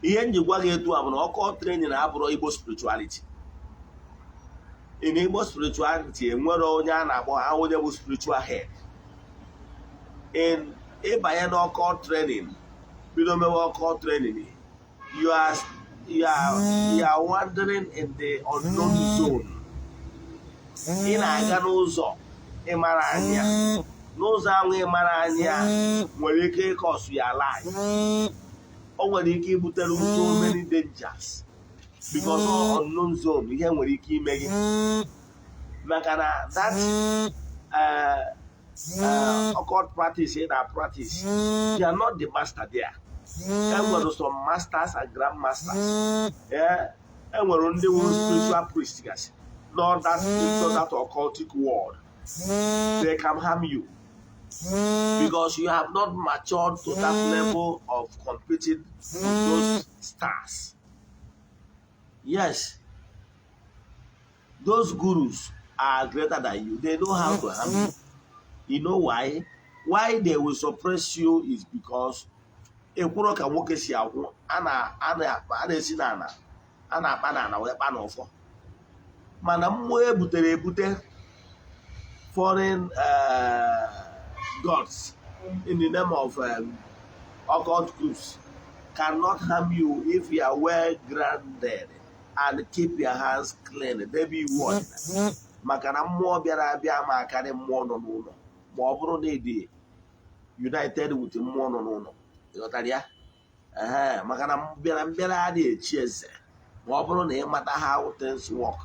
Ihe njikwa gị etu a bụ na occult training abụrụ Igbo spirituality. In Igbo spirituality, enwere onye a na-akpọ ha onye bụ spiritual head. In ịbanye n'occult training, bido mewe occult training, you are wandering in the unknown zone. Ị na-aga n'ụzọ ịmara anya, n'ụzọ ahụ ịmara anya nwere ike ịkọsụ ya life. O nwere ike ibutere so many dangers because of unknown zone. Ihe nwere ike ime gị maka na that occult practice ị na practice, you are not the master there. Enwere some masters and grandmasters. Yeah, enwere ndị wụ spiritual priests gasị not that into that occultic world. They can harm you because you have not matured to that level of competing with those stars. Yes, those gurus are greater than you. They know how to harm you. You know why? Why they will suppress you is because ekwuro ka nwoke si akwụ a na-esi n'ala a na-akpa n'ala wee kpa n'ụfọ. Mana mmụọ ebutere ebute, foreign gods in the name of occult groups, cannot harm you if you are well grounded and keep your hands clean. Debe iwu ọdịnala, maka na mmụọ bịara abịa ma akarị mmụọ nọ n'ụlọ, ma ọ bụrụ na ị dị united with mmụọ nọ n'ụlọ. Ịghọtara ya? Ee, maka na mbịara mbịara adịghị echi eze ma ọ bụrụ na ị mata how things work.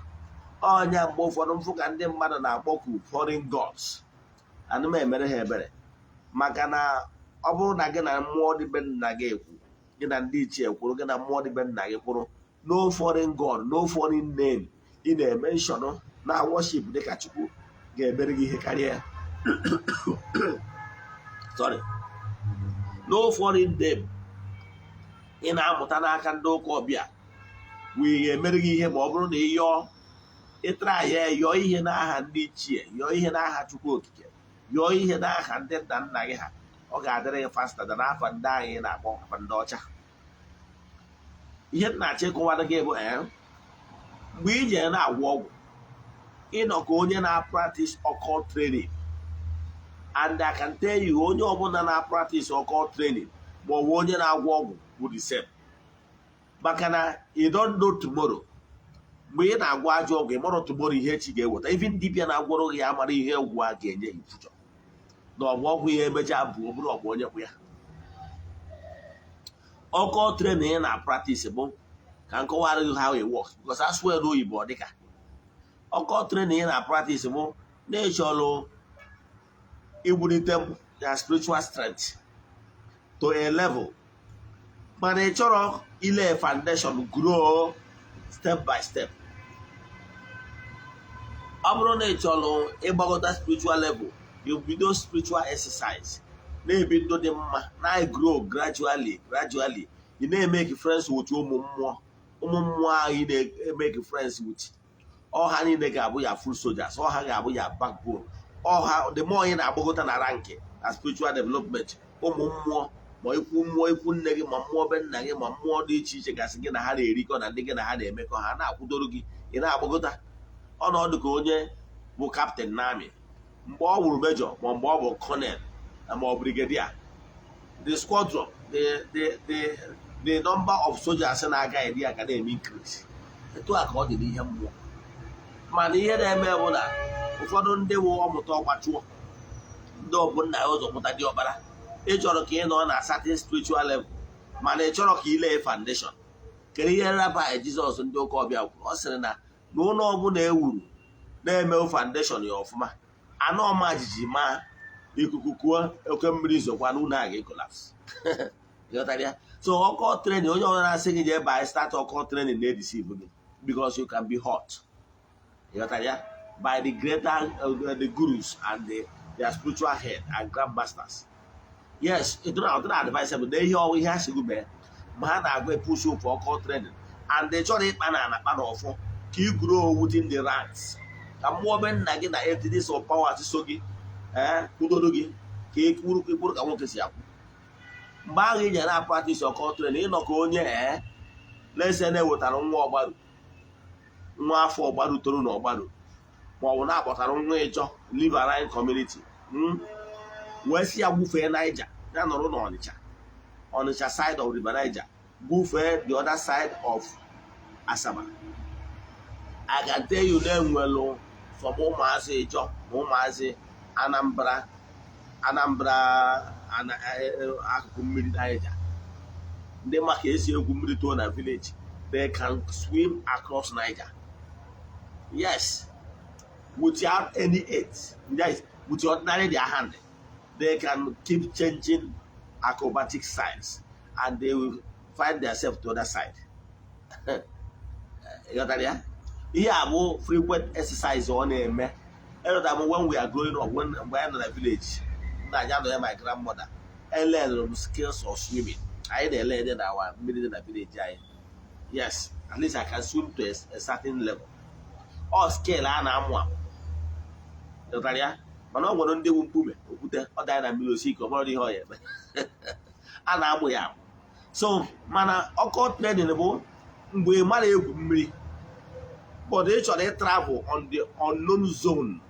Ọnya mgbe ụfọdụ mfụ ka ndị mmadụ na-akpọku foreign gods, ana m emere ha ebere, maka na ọ bụrụ na gị na mmụọ dị be nna gị ekwu, gị na ndị ichie kwuru, gị na mmụọ dị be nna gị kwuru, no foreign god, no foreign name ị na-emention na worship dịka Chukwu ga-emere gị ihe karịa ya. Sorry, no foreign name ị na-amụta n'aka ndị ụka ọbịa wee ga-emere gị ihe, ma ọ bụrụ na ị yọọ, ịtara ya, yọọ ihe n'aha ndị ichie, yọọ ihe n'aha Chukwu Okike, yọọ ihe n'aha ndị nna nna gị ha, ọ ga-adịrị gị faster than afa ndị anyị na-akpọ afa ndị ọcha. Ihe m na-achọ ịkọwara gị bụ, ee, mgbe ị jere na-agwọ ọgwụ, ịnọ ka onye na-practice occult training. And I can tell you, onye ọbụla na-practice occult training ma ọ bụ onye na-agwọ ọgwụ bụ the same, maka na you don't know tomorrow. Mgbe ị na-agwọ ajọ ọgwụ, ị marọ tomorrow, ihe echi ga-eweta. Even dibịa na-agwọrọ gị amara ihe ọgwụ a ga-enye in future, na ọgwụ ọgwụ ya emecha bụ ọ bụrụ ọgwụ onye kwụ ya. Occult training ị na-practice bụ ka m kọwara gị how it works, because asụọ n'oyibo ọ dịka occult training ị na-practice bụ na ịchọrọ iwulite ya spiritual strength to a level, mana ị chọrọ ile foundation grow step by step. Ọ bụrụ na ị chọrọ ịgbagota spiritual level, you bido spiritual exercise, na-ebi ndụ dị mma, na-grow gradually, gradually. Ị na-emeke friends with ụmụ mmụọ. Ụmụ mmụọ ahụ ị na-emeke friends with, ọha niile ga-abụ ya full soldiers, ọha ga-abụ ya backbone. Ọha, the more ị na-agbagota na rank na spiritual development, ụmụ mmụọ, ma ikwu mmụọ ikwu nne gị, ma mmụọ be nna gị, ma mmụọ dị iche iche gasị gị na ha na-erikọ na ndị gị na ha na-emekọ, ha na-akwụdoro gị. Ị na-agbagota ọnọdụ ka onye bụ captain na army mgbe ọ wụrụ major, ma mgbe ọ bụ colonel, ma ọ brigadier. The squadron, the number of soldiers na-aga edi ya ga na-eme increase. Etu a ka ọ dị n'ihe mmụọ. Mana ihe na-eme bụ na ụfọdụ ndị bụ ọmụta ọgbachụọ, ndị ọbụ nna ya ụzọ mụta dị ọkpara. Ị chọrọ ka ị nọ na certain spiritual level, mana ị chọrọ ka ị lee foundation. Kedu ihe Rabbi Jizọs ndị ụka ọbịa kwuru? Ọ sịrị na n'ụlọ ọbụla ewuru na-eme foundation ya ọfụma, anụ ọma jijiji ma ikuku kuo, oke mmiri zokwa, n'ụlọ a ga-ecollapse. Ịghọtara ya? So occult training, onye ọbụla na-asị gị jee by start occult training na-edeceive gị, because you can be hurt. Ịghọtara ya? By the greater the gurus and their spiritual head and grandmasters. Yes, it not advisable na ihe ọwụ ihe ha si gị mee mgbe ha na-agwa push for occult training and they chọrọ ịkpa na anakpa na ọfọ ka ị grow within the ranks, ka mmụọ be nna gị na entities of powers so gị ee kwudoro gị ka ị kwuru kwuru ka nwoke si akwụ. Mgbe ahụ ị nyere na practice occult training, ịnọ ka onye ee lese na-ewetara nwa ọgbaru, nwa afọ ọgbaru toro na ọgbaru, ma ọ bụ na-akpọtara nwa Ịjọ riverine community, wee si ya gbufee Niger, ya nọrọ n'Ọnịcha, Ọnịcha side of River Niger, gbufee the other side of Asaba. I can tell you na-enwelu some ụmụazị Ịjọ na ụmụazị Anambra, Anambra akụkụ mmiri Niger, ndị maka esi egwu mmiri too na village, they can swim across Niger, yes, without any aid. Yes, with ordinary their hand they can keep changing acrobatic signs and they will find themselves to other side. Ịghọtara ya? Ihe a bụ frequent exercise ọ na-eme. Elota m when we are growing up, when mgbe anyị nọ na village nna anyị anọ ya, my grandmother elearnụrụ m skills of swimming. Anyị na-ele ede na awa mmiri dị na village anyị. Yes, at least I can swim to a certain level. Ọ skill a na-amụ amụ. Ịghọtara ya? Mana ọ nwere ndị bụ mkpume okwute ọ danye na mmiri osi ike, ọ bụrụ ihe ọ ya eme, a na-amụ ya amụ. So mana occult training bụ mgbe ị mara egwu mmiri, but ị chọrọ ị travel on the unknown zone.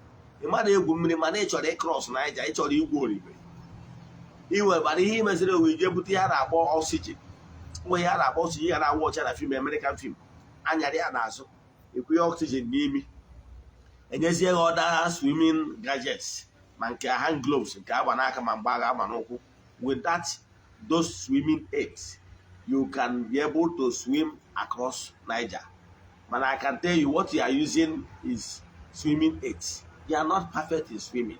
Ị mara egwu mmiri, mana ị chọrọ ịcross Niger, ị chọrọ igwu orime iwe, mana ihe imeziri owe ije bute ihe a na-akpọ oxygen. Nwe ihe a na-akpọ oxygen ya na-awụ ọcha na film, American film, anyarị ya n'azụ, ekwunye oxygen n'imi, enyezie ha other swimming gadgets, ma nke hand gloves, nke agba n'aka, ma mgbe agha agba n'ụkwụ. With that, those swimming aids, you can be able to swim across Niger. But I can tell you, what you are using is swimming aids. You are not perfect in swimming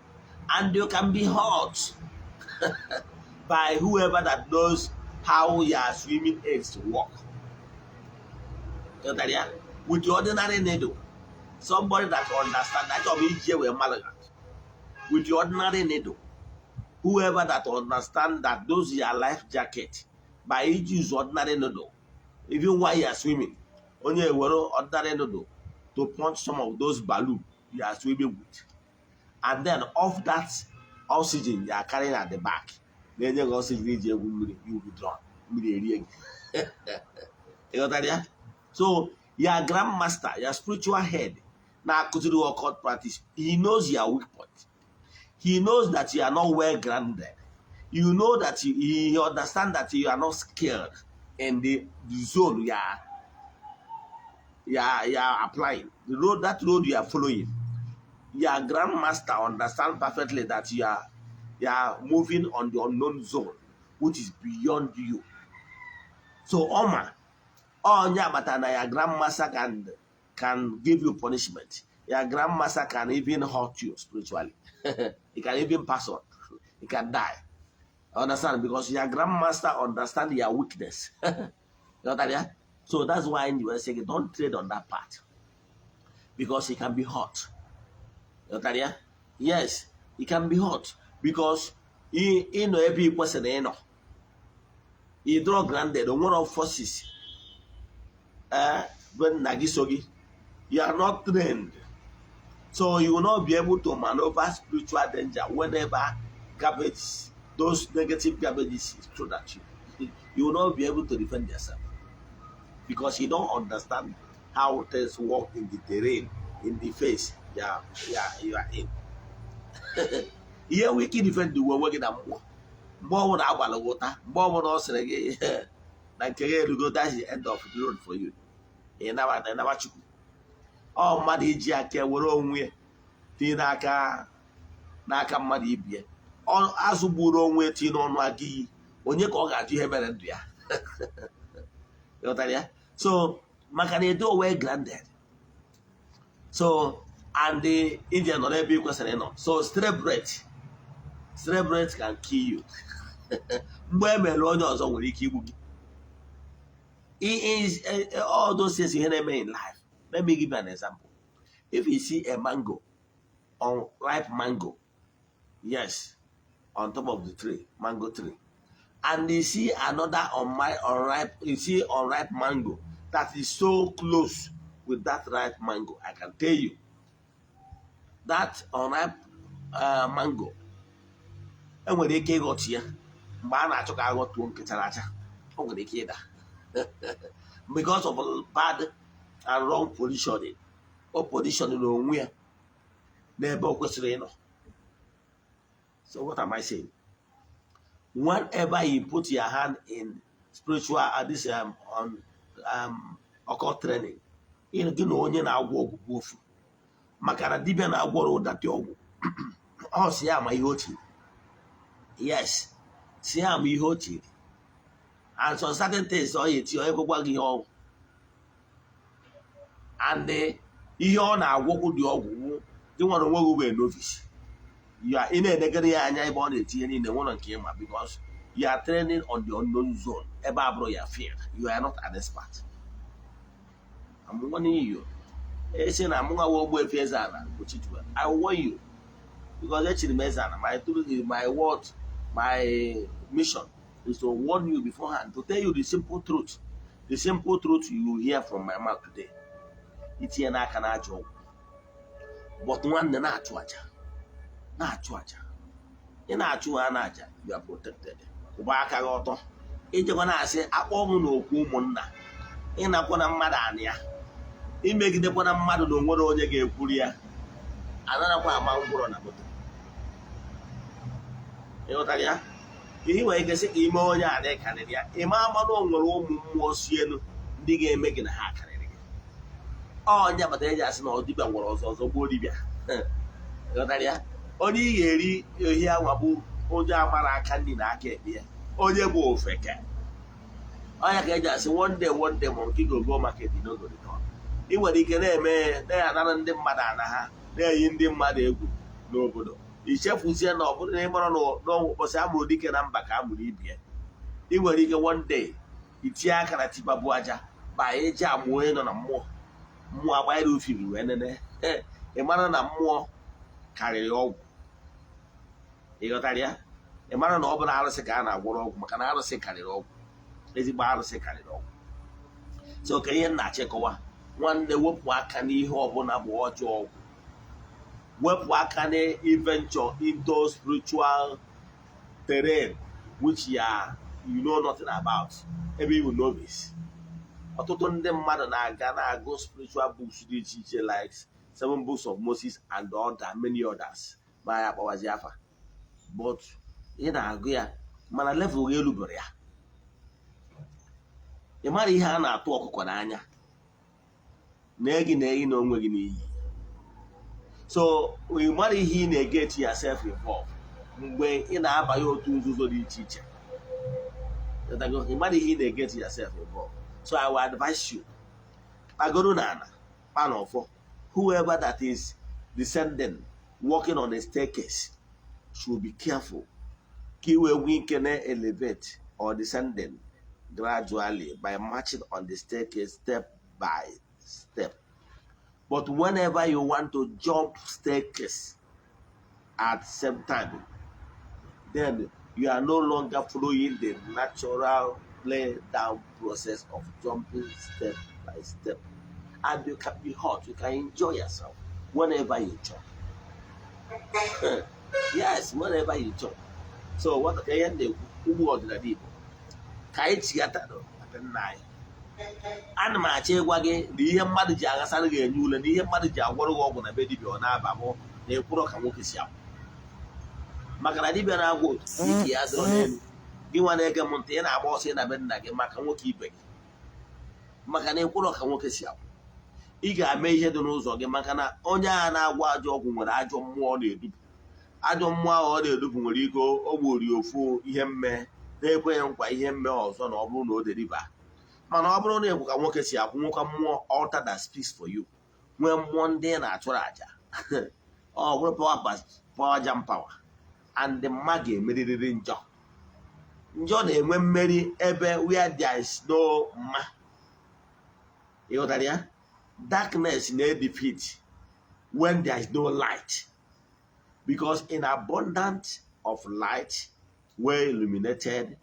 and you can be hurt by whoever that knows how your swimming aids work. Ghọtara ya? With the ordinary needle, somebody that understand that job iji wee mmadụ, with the ordinary needle, whoever that understand that those your life jacket, by use ordinary needle, even while you are swimming, onye ewere ordinary needle to punch some of those balloon you are swimming with, and then off that oxygen you are carrying at the back na-enye gị oxygen iji egwu mmiri, you will be drown, mmiri erie gị. Ịghọtara ya? So your grandmaster, your spiritual head na-akụziri gị occult practice, he knows your weak point. He knows that you are not well grounded. You know that you, he understand that you are not skilled in the zone you are applying, the road, that road you are following. Your grandmaster understand perfectly that you are moving on the unknown zone, which is beyond you. So ọma onye agbata na your grandmaster can give you punishment. Your grandmaster can even hurt you spiritually. He can even pass on, he can die. Understand? Because your grandmaster understand your weakness. You know that, yeah? So that's why you were saying don't trade on that part, because he can be hurt. You know that, yeah? Yes, he can be hurt because ị nọ ebe ị kwesịrị ịnọ. Ị dịrọ grounded. O nwere forces ee bụ nna gị so gị. You are not trained, so you will not be able to maneuver spiritual danger. Whenever garbage, those negative garbages is thrown at you, you will not be able to defend yourself because you don't understand how things work in the terrain, in the face you are in. Ihe nwee ike defend uwe onwe gị na mmụọ, mgbe ọbụla agbara gị ụta, mgbe ọbụla ọ sịrị gị na nke gị erugo, that's the end of the road for you. Ị nabata ịnaba Chukwu. Ọ mmadụ iji aka were onwe ya tinye n'aka mmadụ ibie. Azụ gburu onwe ya tinye n'ọnụ aga iyi, onye ka ọ ga-ajụ ihe mere ndụ ya? Ịghọtara ya? So maka na edo well grounded, so and the India nọ n'ebe ị kwesịrị ịnọ. So stray breath can kill you. Mgbe e mere onye ọzọ nwere ike igbu gị. It is all those things ihe na-eme in life. Let me give you an example. If you see a mango, unripe mango, yes, on top of the tree, mango tree, and you see another unripe, you see unripe mango that is so close with that ripe mango, I can tell you that unripe mango enwere ike ịghọtu ya mgbe a na-achọ ka aghọtuo nke chara acha. O nwere ike ịda because of bad and wrong positioning. O positioning onwe ya n'ebe o kwesịrị ịnọ. So what am I saying? Whenever you put your hand in spiritual this on occult training, gị na onye na-agwọ ọgwụ bụ ofu, maka na dibịa na-agwọrọ ụdatị ọgwụ, ọ si ya ama ihe o tiri. Yes, si ya ama ihe o tiri, and some certain things ọ ya eti, ọ ekwekwa gị ihe ọgwụ, and ihe ọ na-agwọkwu dị ọgwụ wụ gị nwere onwe gị wee novice ya. Ị na-enegara ya anya ebe ọ na-etinye niile nwere nke ịma, because you are training on the unknown zone, ebe abụrụ ya field. You are not an expert. I'm warning you. Esi na mụ nwa Ogbuefi Eze-Ana Ugochitubelu, I warn you because echiri m Eze-Ana. My truth, my word, my mission is to warn you beforehand, to tell you the simple truth. The simple truth you will hear from my mouth today: itinye n'aka na ajọ ọgwụ. But nwanne, na-achụ aja, na-achụ aja, ị na-achụ ha na aja, you are protected. Kwụba aka gị ọtọ. Ijekwa na-asị akpọ m n'okwu ụmụnna, ịnakwa na mmadụ anị ya, imegidekwa na mmadụ na onwere onye ga-ekwuru ya, anarakwa ama ngwụrọ na moto. Ịghọtara ya? Ihe nwere ike sị ka ime onye a dị karịrị ya, ịma ama na o nwere ụmụ mmụọ si elu ndị ga-eme gị na ha karịrị gị. Ọnya kpatara eji asị na ọ dibịa nwere ọzọ ọzọ gbuo dibịa. Ịghọtara ya? Onye ị ga-eri ehi anwa bụ onye amara aka nri na aka ekpe ya, onye bụ ofeke. Ọnya ka eji asị, one day, one day, monkey go go market, no go return. Ị nwere ike na-eme, na-anara ndị mmadụ ana ha, na-eyi ndị mmadụ egwu n'obodo, ichefuzie na ọ bụrụ na ị mara n'ụbọchị a mụrụ dike na mba ka a mụrụ ibie. Ị nwere ike one day itinye aka na tipper bụ aja ba eji amụ onye nọ na mmụọ, mmụọ agbanyere ufiri wee nene. Ị mara na mmụọ karịrị ọgwụ. Ị ghọtara ya? Ị mara na ọ bụrụ arụsị ka a na-agwọrọ ọgwụ, maka na arụsị karịrị ọgwụ, ezigbo arụsị karịrị ọgwụ. So ka ihe nna achịkọwa, nwanne, wepụ aka n'ihe ọbụla bụ ọjọọ ọgwụ. Wepụ aka na venture into spiritual terrain which you know nothing about, ebe you novice. Ọtụtụ ndị mmadụ na-aga na-agụ spiritual books dị iche iche, like Seven Books of Moses and other many others, ma ya akpọwazi afa, but ị na-agụ ya mana level gị elubere ya. Ị mara ihe a na-atụ ọkụkọ n'anya na gị na eyi na onwe gị n'iyi. So ị mara ihe ị na-eget yourself involved mgbe ị na-abanye otu nzuzo dị iche iche. Ị mara ihe ị na-eget yourself involved. So I will advise you, kpagoro n'ala, kpa n'ọfọ. Whoever that is descending, walking on a staircase, should be careful ka i wee nwee ike na-elevate or descending gradually by marching on the staircase step by step. But whenever you want to jump staircase at same time, then you are no longer following the natural play down process of jumping step by step, and you can be hot. You can enjoy yourself whenever you jump. Yes, whenever you jump. So what ka ihe m na-ekwu, ụmụ ọdịnala Igbo, ka anyị chighata na nna anyị. Ana m achọ ịgwa gị na ihe mmadụ ji aghasara gị enye ule na ihe mmadụ ji agwọrọ gị ọgwụ na be dibịa ọ na-aba bụ na ịkwụrọ ka nwoke si akwụ, maka na dibịa na-agwọ otu ike ya dịrọ n'elu. Gị nwa na-ege m ntị, ị na-agba ọsọ ị na be nna gị maka nwoke ibe gị, maka na ịkwụrọ ka nwoke si akwụ. Ị ga-eme ihe dị n'ụzọ gị, maka na onye agha na-agwọ ajọ ọgwụ nwere ajọ mmụọ ọ na-edupu. Ajọ mmụọ ahụ ọ na-edupu nwere ike o gbori ofu ihe mme na-ekweghị nkwa ihe mme ọzọ na ọ bụrụ na o deriba. Mana ọ bụrụ na ekwu ka nwoke si akwụ, nwoke mmụọ altar that speaks for you, nwee mmụọ ndị ị na-achụrụ àjà, ọ bụrụ power power jam power and mma ga-emeririri njọ. Njọ na-enwe mmeri ebe where there is no mma. Ịghọtara ya? Darkness na-edefeat when there is no light, because in abundance of light, well illuminated,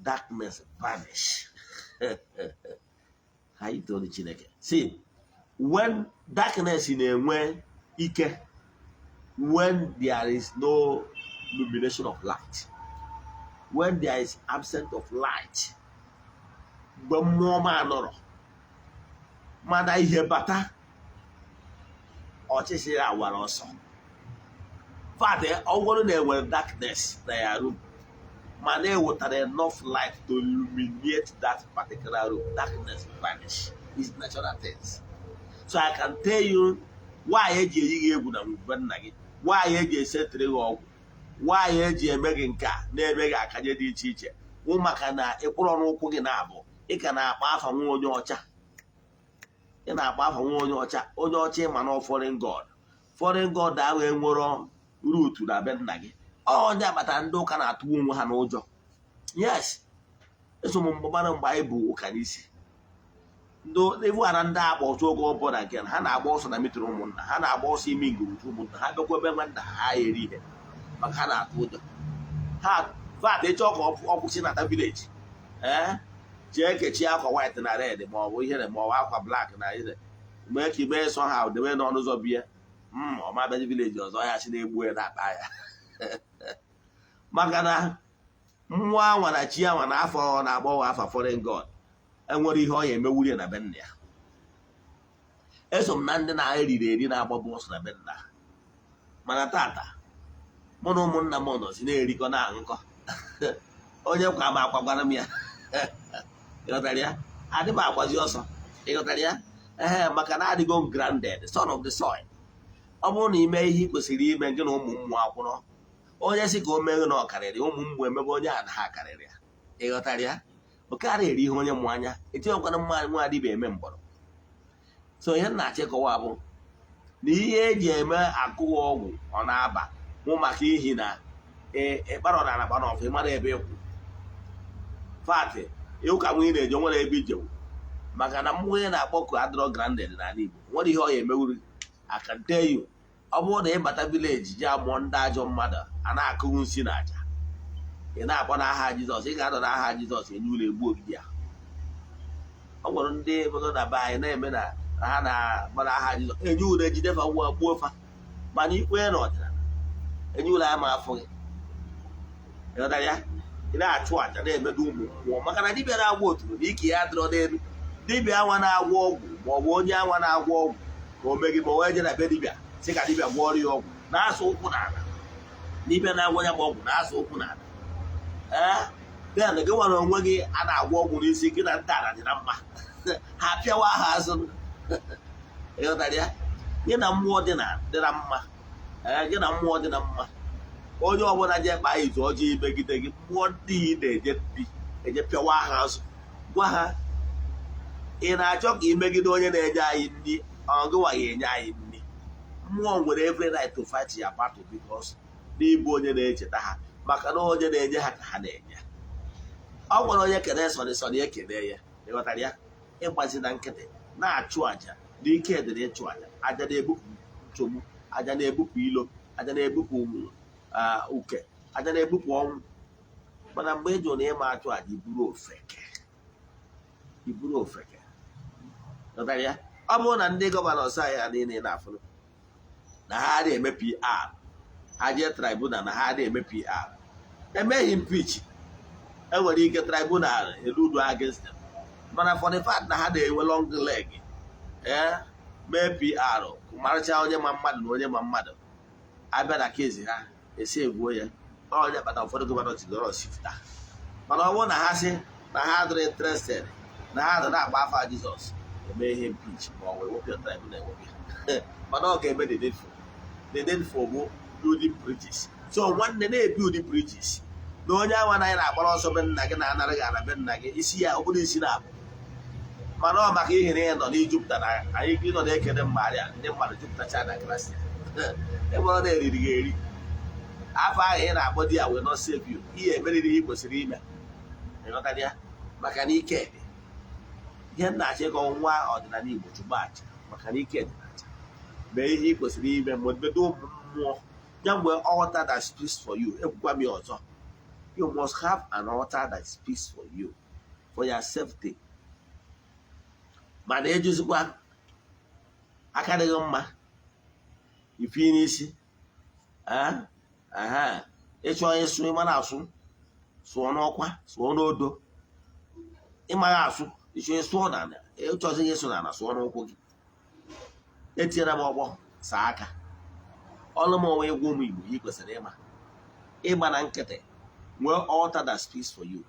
darkness vanish. Anyị toro Chineke. See, when darkness na-enwe ike, when there is no illumination of light, when there is absence of light, mgbe mmụọ ma nọrọ mana ihe bata, ọchịchịrị awara ọsọ. Fact, ọ bụrụ na enwere darkness na ya room, mana ewetara enough light to illuminate that particular room, darkness vanish. Is natural things. So I can tell you why eji eyi gị egwu na ngwube nna gị, why eji esetịrị gị ọgwụ, why eji eme gị nke a na-eme gị akanye dị iche iche, wụ maka na ịkwụrọ n'ụkwụ gị na-abụ. Ị ka na-akpa afa nwa onye ọcha. Ị na-akpa afa nwa onye ọcha, onye ọcha ịma na foreign god, foreign god ahụ enwero root na be nna gị. Ọ ndị agbata ndị ụka na-atụgbu onwe ha n'ụjọ. Yes, eso m mgbara mgbe anyị bụ ụka n'isi. Ndị iwu ara ndị agba ọtụ oge ọbụla nke ha na-agba ọsọ na meeting ụmụnna ha, na-agba ọsọ ime ngwurute ụmụnna ha, bịakwa ebe nwanna ha eri ihe, maka ha na-atụ ụjọ ha. Vat ịchọ ka ọ kwụsị nata village, ee, jee kechie akwa white na red ma ọ bụ ihere ma ọ bụ akwa black na ihe, mee ka ime sọ ha debe n'ọnụ ụzọ bie. Ọ ma abịazi village ọzọ, ya si na-egbu ya na-akpa ya, maka na mmụọ anwa na chi anwa na afọ ọ na-agbanwe afa foreign god enwere ihe ọ ya emewuri ya na be nna ya. Eso m na ndị na-eriri eri na-agba bọọsụ na be nna, mana tata mụ na ụmụnna m nọzi na-erikọ na-aṅụkọ. Onye kwa m akwa gwara m ya, ịghọtara ya? Adị m agbazi ọsọ, ịghọtara ya? Ee, maka na adịgo m grounded, son of the soil. Ọ bụrụ na ime ihe ị kwesịrị ime, gị na ụmụ mmụọ akwụrọ. Onye sị ka o meghe na ọkarịrị ụmụ mmụọ emebe onye a na ha karịrị ya, ịghọtara ya? Oke ara eri ihe onye mụ anya etinyekwana mma nwa adịba eme mgbọrọ. So ihe m na-achịkọwa bụ na ihe eji eme akụghị ọgwụ ọ na-aba mụ maka ihi na ịkparọ na anakpa na ọfụ ịmara ebe ịkwụ fatị ịụka nwe ị na-eje nwere ebe ijewu, maka na mmụọ onye na-akpọku adịrọ grounded n'ala Igbo nwere ihe ọ ya emewuri. I can tell you, ọ bụrụ na ịbata village ji amụọ ndị ajọ mmadụ a na-akụghị nsị na aja, ị na-akpọ n'aha Jizọs, ị ga-anọ n'aha Jizọs enye ụlọ egbu ogidi ya. Ọ nwere ndị nọ na be anyị na-eme na ha na-akpọ n'aha Jizọs enye ụlọ ejidefa nwa gbuo fa, mana ikwenye na ọdịnala enye ụlọ ama afọ gị, ịghọtara ya? Ị na-achụ àjà na-emedo ụmụ mmụọ, maka na dibịa na-agwọ oturu na ike ya dịrọ n'elu. Dibịa anwa na-agwọ ọgwụ ma ọ bụ onye anwa na-agwọ ọgwụ ka o megị ma o wee je na be dibịa sị ka dibịa gwọọrọ ya ọgwụ na-asụ ụkwụ n'ala. Dibịa na-agwọ ya bụ ọgwụ na-asụ ụkwụ n'ala. Ee, then gị nwere onwe gị a na-agwọ ọgwụ n'isi gị na ndị ala dị na mma, ha pịawa ha azụ, ịghọtara ya? Gị na mmụọ dị na mma. Ee, gị na mmụọ dị na mma. Onye ọbụla je kpaa izu ọjọọ imegide gị, mmụọ ndị ị na-eje ndị eje pịawa ha azụ, gwa ha, ị na-achọ ka imegide onye na-enye anyị nri, ọ gịwa ga-enye anyị nri. Mmụọ nwere every right to fight your battle, because n'ịbụ onye na-echeta ha, maka na onye na-enye ha ka ha na-enye. Ọ gwara onye kene sọrị sọrị ekene ya, ịghọtara ya? Ịgbazi na nkịtị na-achụ àjà n'ike dịrị ịchụ àjà. Àjà na-ebupụ nsogbu, àjà na-ebupụ ilo, àjà na-ebupụ uke, àjà na-ebupụ ọnwụ. Mana mgbe ị jụrụ na ịma achụ àjà, iburu ofeke. Iburu ofeke. Ghọtara ya? Ọ bụrụ na ndị governors anyị a niile na-afụrụ na ha adịghị eme PR, ha jee tribunal na ha adịghị eme PR, emeghị impeach, enwere ike tribunal eludu against them. Mana for the fact na ha na-enwe long leg, ee, mee PR, maracha onye ma mmadụ na onye ma mmadụ abịa na kezi ha esi egbuo ya. Onye kpata ụfọdụ governor ji nọrọ sifta. Mana ọ bụrụ na ha sị na ha adịrị interested, na ha adịrị agba afa Jizọs, eme ihe impeach ma ọ wee wepụ ya, tribunal ewepụ ya. Mana ọ ga-eme the needful. The needful bụ building bridges. So nwanne, na-ebuild bridges na onye anwa anaghị na-agbara ọsọ be nna gị, na-anara gị ana be nna gị, isi ya ọ bụrụ isi na-abụ. Mana ọ maka ihe na ị nọ n'ijupụta na anyị ịnọ na-ekene mmadụ, ndị mmadụ jupụtacha na klasị ebe ọ na-eriri gị eri. Afọ ahụ ị na-akpọ di ya will not save you. Ihe emeriri ihe ị kwesịrị ime. Ịghọtara ya? Maka na ike dị. Ihe m na-achọ ịkọ, nwa ọdịnala Igbo, chụgba aja, maka na ike dị n'aja. Mee ihe ị kwesịrị ime ma obedo ụmụ mmụọ ya mgbe altar that speaks for you. Ekwukwa m ya ọzọ, you must have an altar that speaks for you, for your safety. Mana ejuzikwa aka dịghị mma ife n'isi aha ịchọ ịsụ, ịma na-asụ, sụọ n'ọkwa, sụọ n'odo. Ịmaghị asụ, ịchọ ịsụọ n'ala, ịchọzighị ịsụ n'ala, sụọ n'ụkwụ gị. Etinyere m ọgbọ saa aka ọlụ m onwe. Egwu ụmụ Igbo, ị kwesịrị ịma ịgba na nkịtị, nwee altar that speaks for you.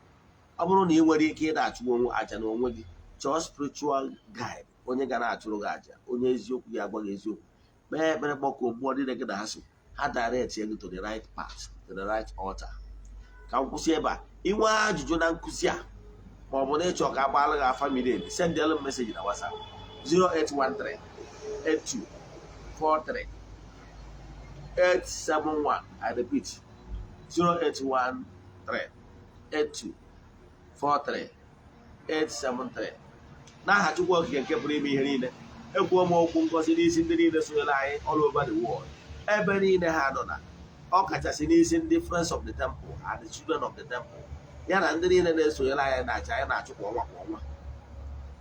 Ọ bụrụ na ị nwere ike ịda achụ onwe aja na onwe gị, chọọ spiritual guide, onye ga na-achụrụ gị aja, onye eziokwu gị agwa gị eziokwu. Kpee ekpere, kpọkuo mmụọ niile gị na ha so, ha direct gị to the right path, to the right altar. Ka m kwụsị ebe a. Inwe ajụjụ na nkụzi a, ma ọ bụ na ịchọ ka agbaala gị afa miri emi, sendịalụ m message na WhatsApp 0813 82 43 871. I repeat, 0813 82 43 873. N'aha Chukwu Okike nke pụrụ ime ihe niile, ekwuo m okwu ngozi n'isi ndị niile sonyere anyị all over the world, ebe niile ha nọ, na ọ kachasị n'isi ndị Friends of the Temple and the Children of the Temple, ya na ndị niile na-esonyere anyị na-acha anyị na-achụ kwa ọnwa kwa ọnwa,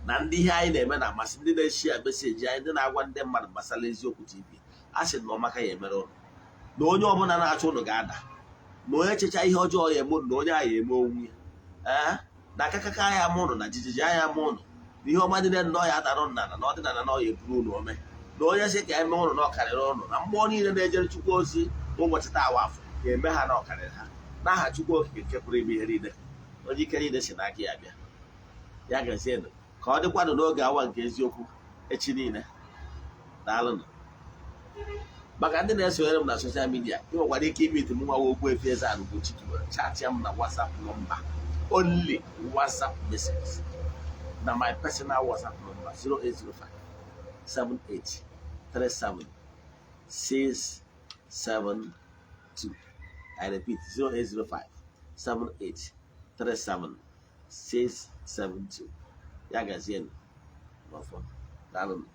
na ndị ihe anyị na-eme na-amasị, ndị na-eshare message anyị, ndị na-agwa ndị mmadụ gbasara Eziokwu TV. A sị na ọmaka ya emere ụnụ, na onye ọbụla na-achọ ụnụ ga-ada, na onye checha ihe ọjọọ ya eme ụnụ, na onye ahụ eme onwe ya, ee, na akakaka ya ama ụnụ, na jijiji anya ama ụnụ, na ihe ọma niile nnọọ ya adara ụnụ n'ala, na ọdịnala na ọ ya eburu ụnụ ome, na onye sị ka eme ụnụ na ọkarịrị ụnụ, na mmụọ niile na-ejere Chukwu ozi n'ụbọchị taa awa afọ ga-eme ha na ọkarịrị ha. N'aha Chukwu Okike nke pụrụ ime ihe niile, onye ike niile si n'aka ya bịa, ya gazienụ. Ka ọ dịkwanụ n'oge awa nke eziokwu echi niile. Daalụnụ. Maka ndị na-esonyere m na social media, ị nwekwara ike imeet m, nwa Ogbuefi Eze-Ana Ugochi tubelu, chatịa m na WhatsApp number, only WhatsApp message, na my personal WhatsApp number 0805 78 37 672. I repeat, 0805 78 37 672. Ya gazienụ n'ọfọ. Daalụnụ.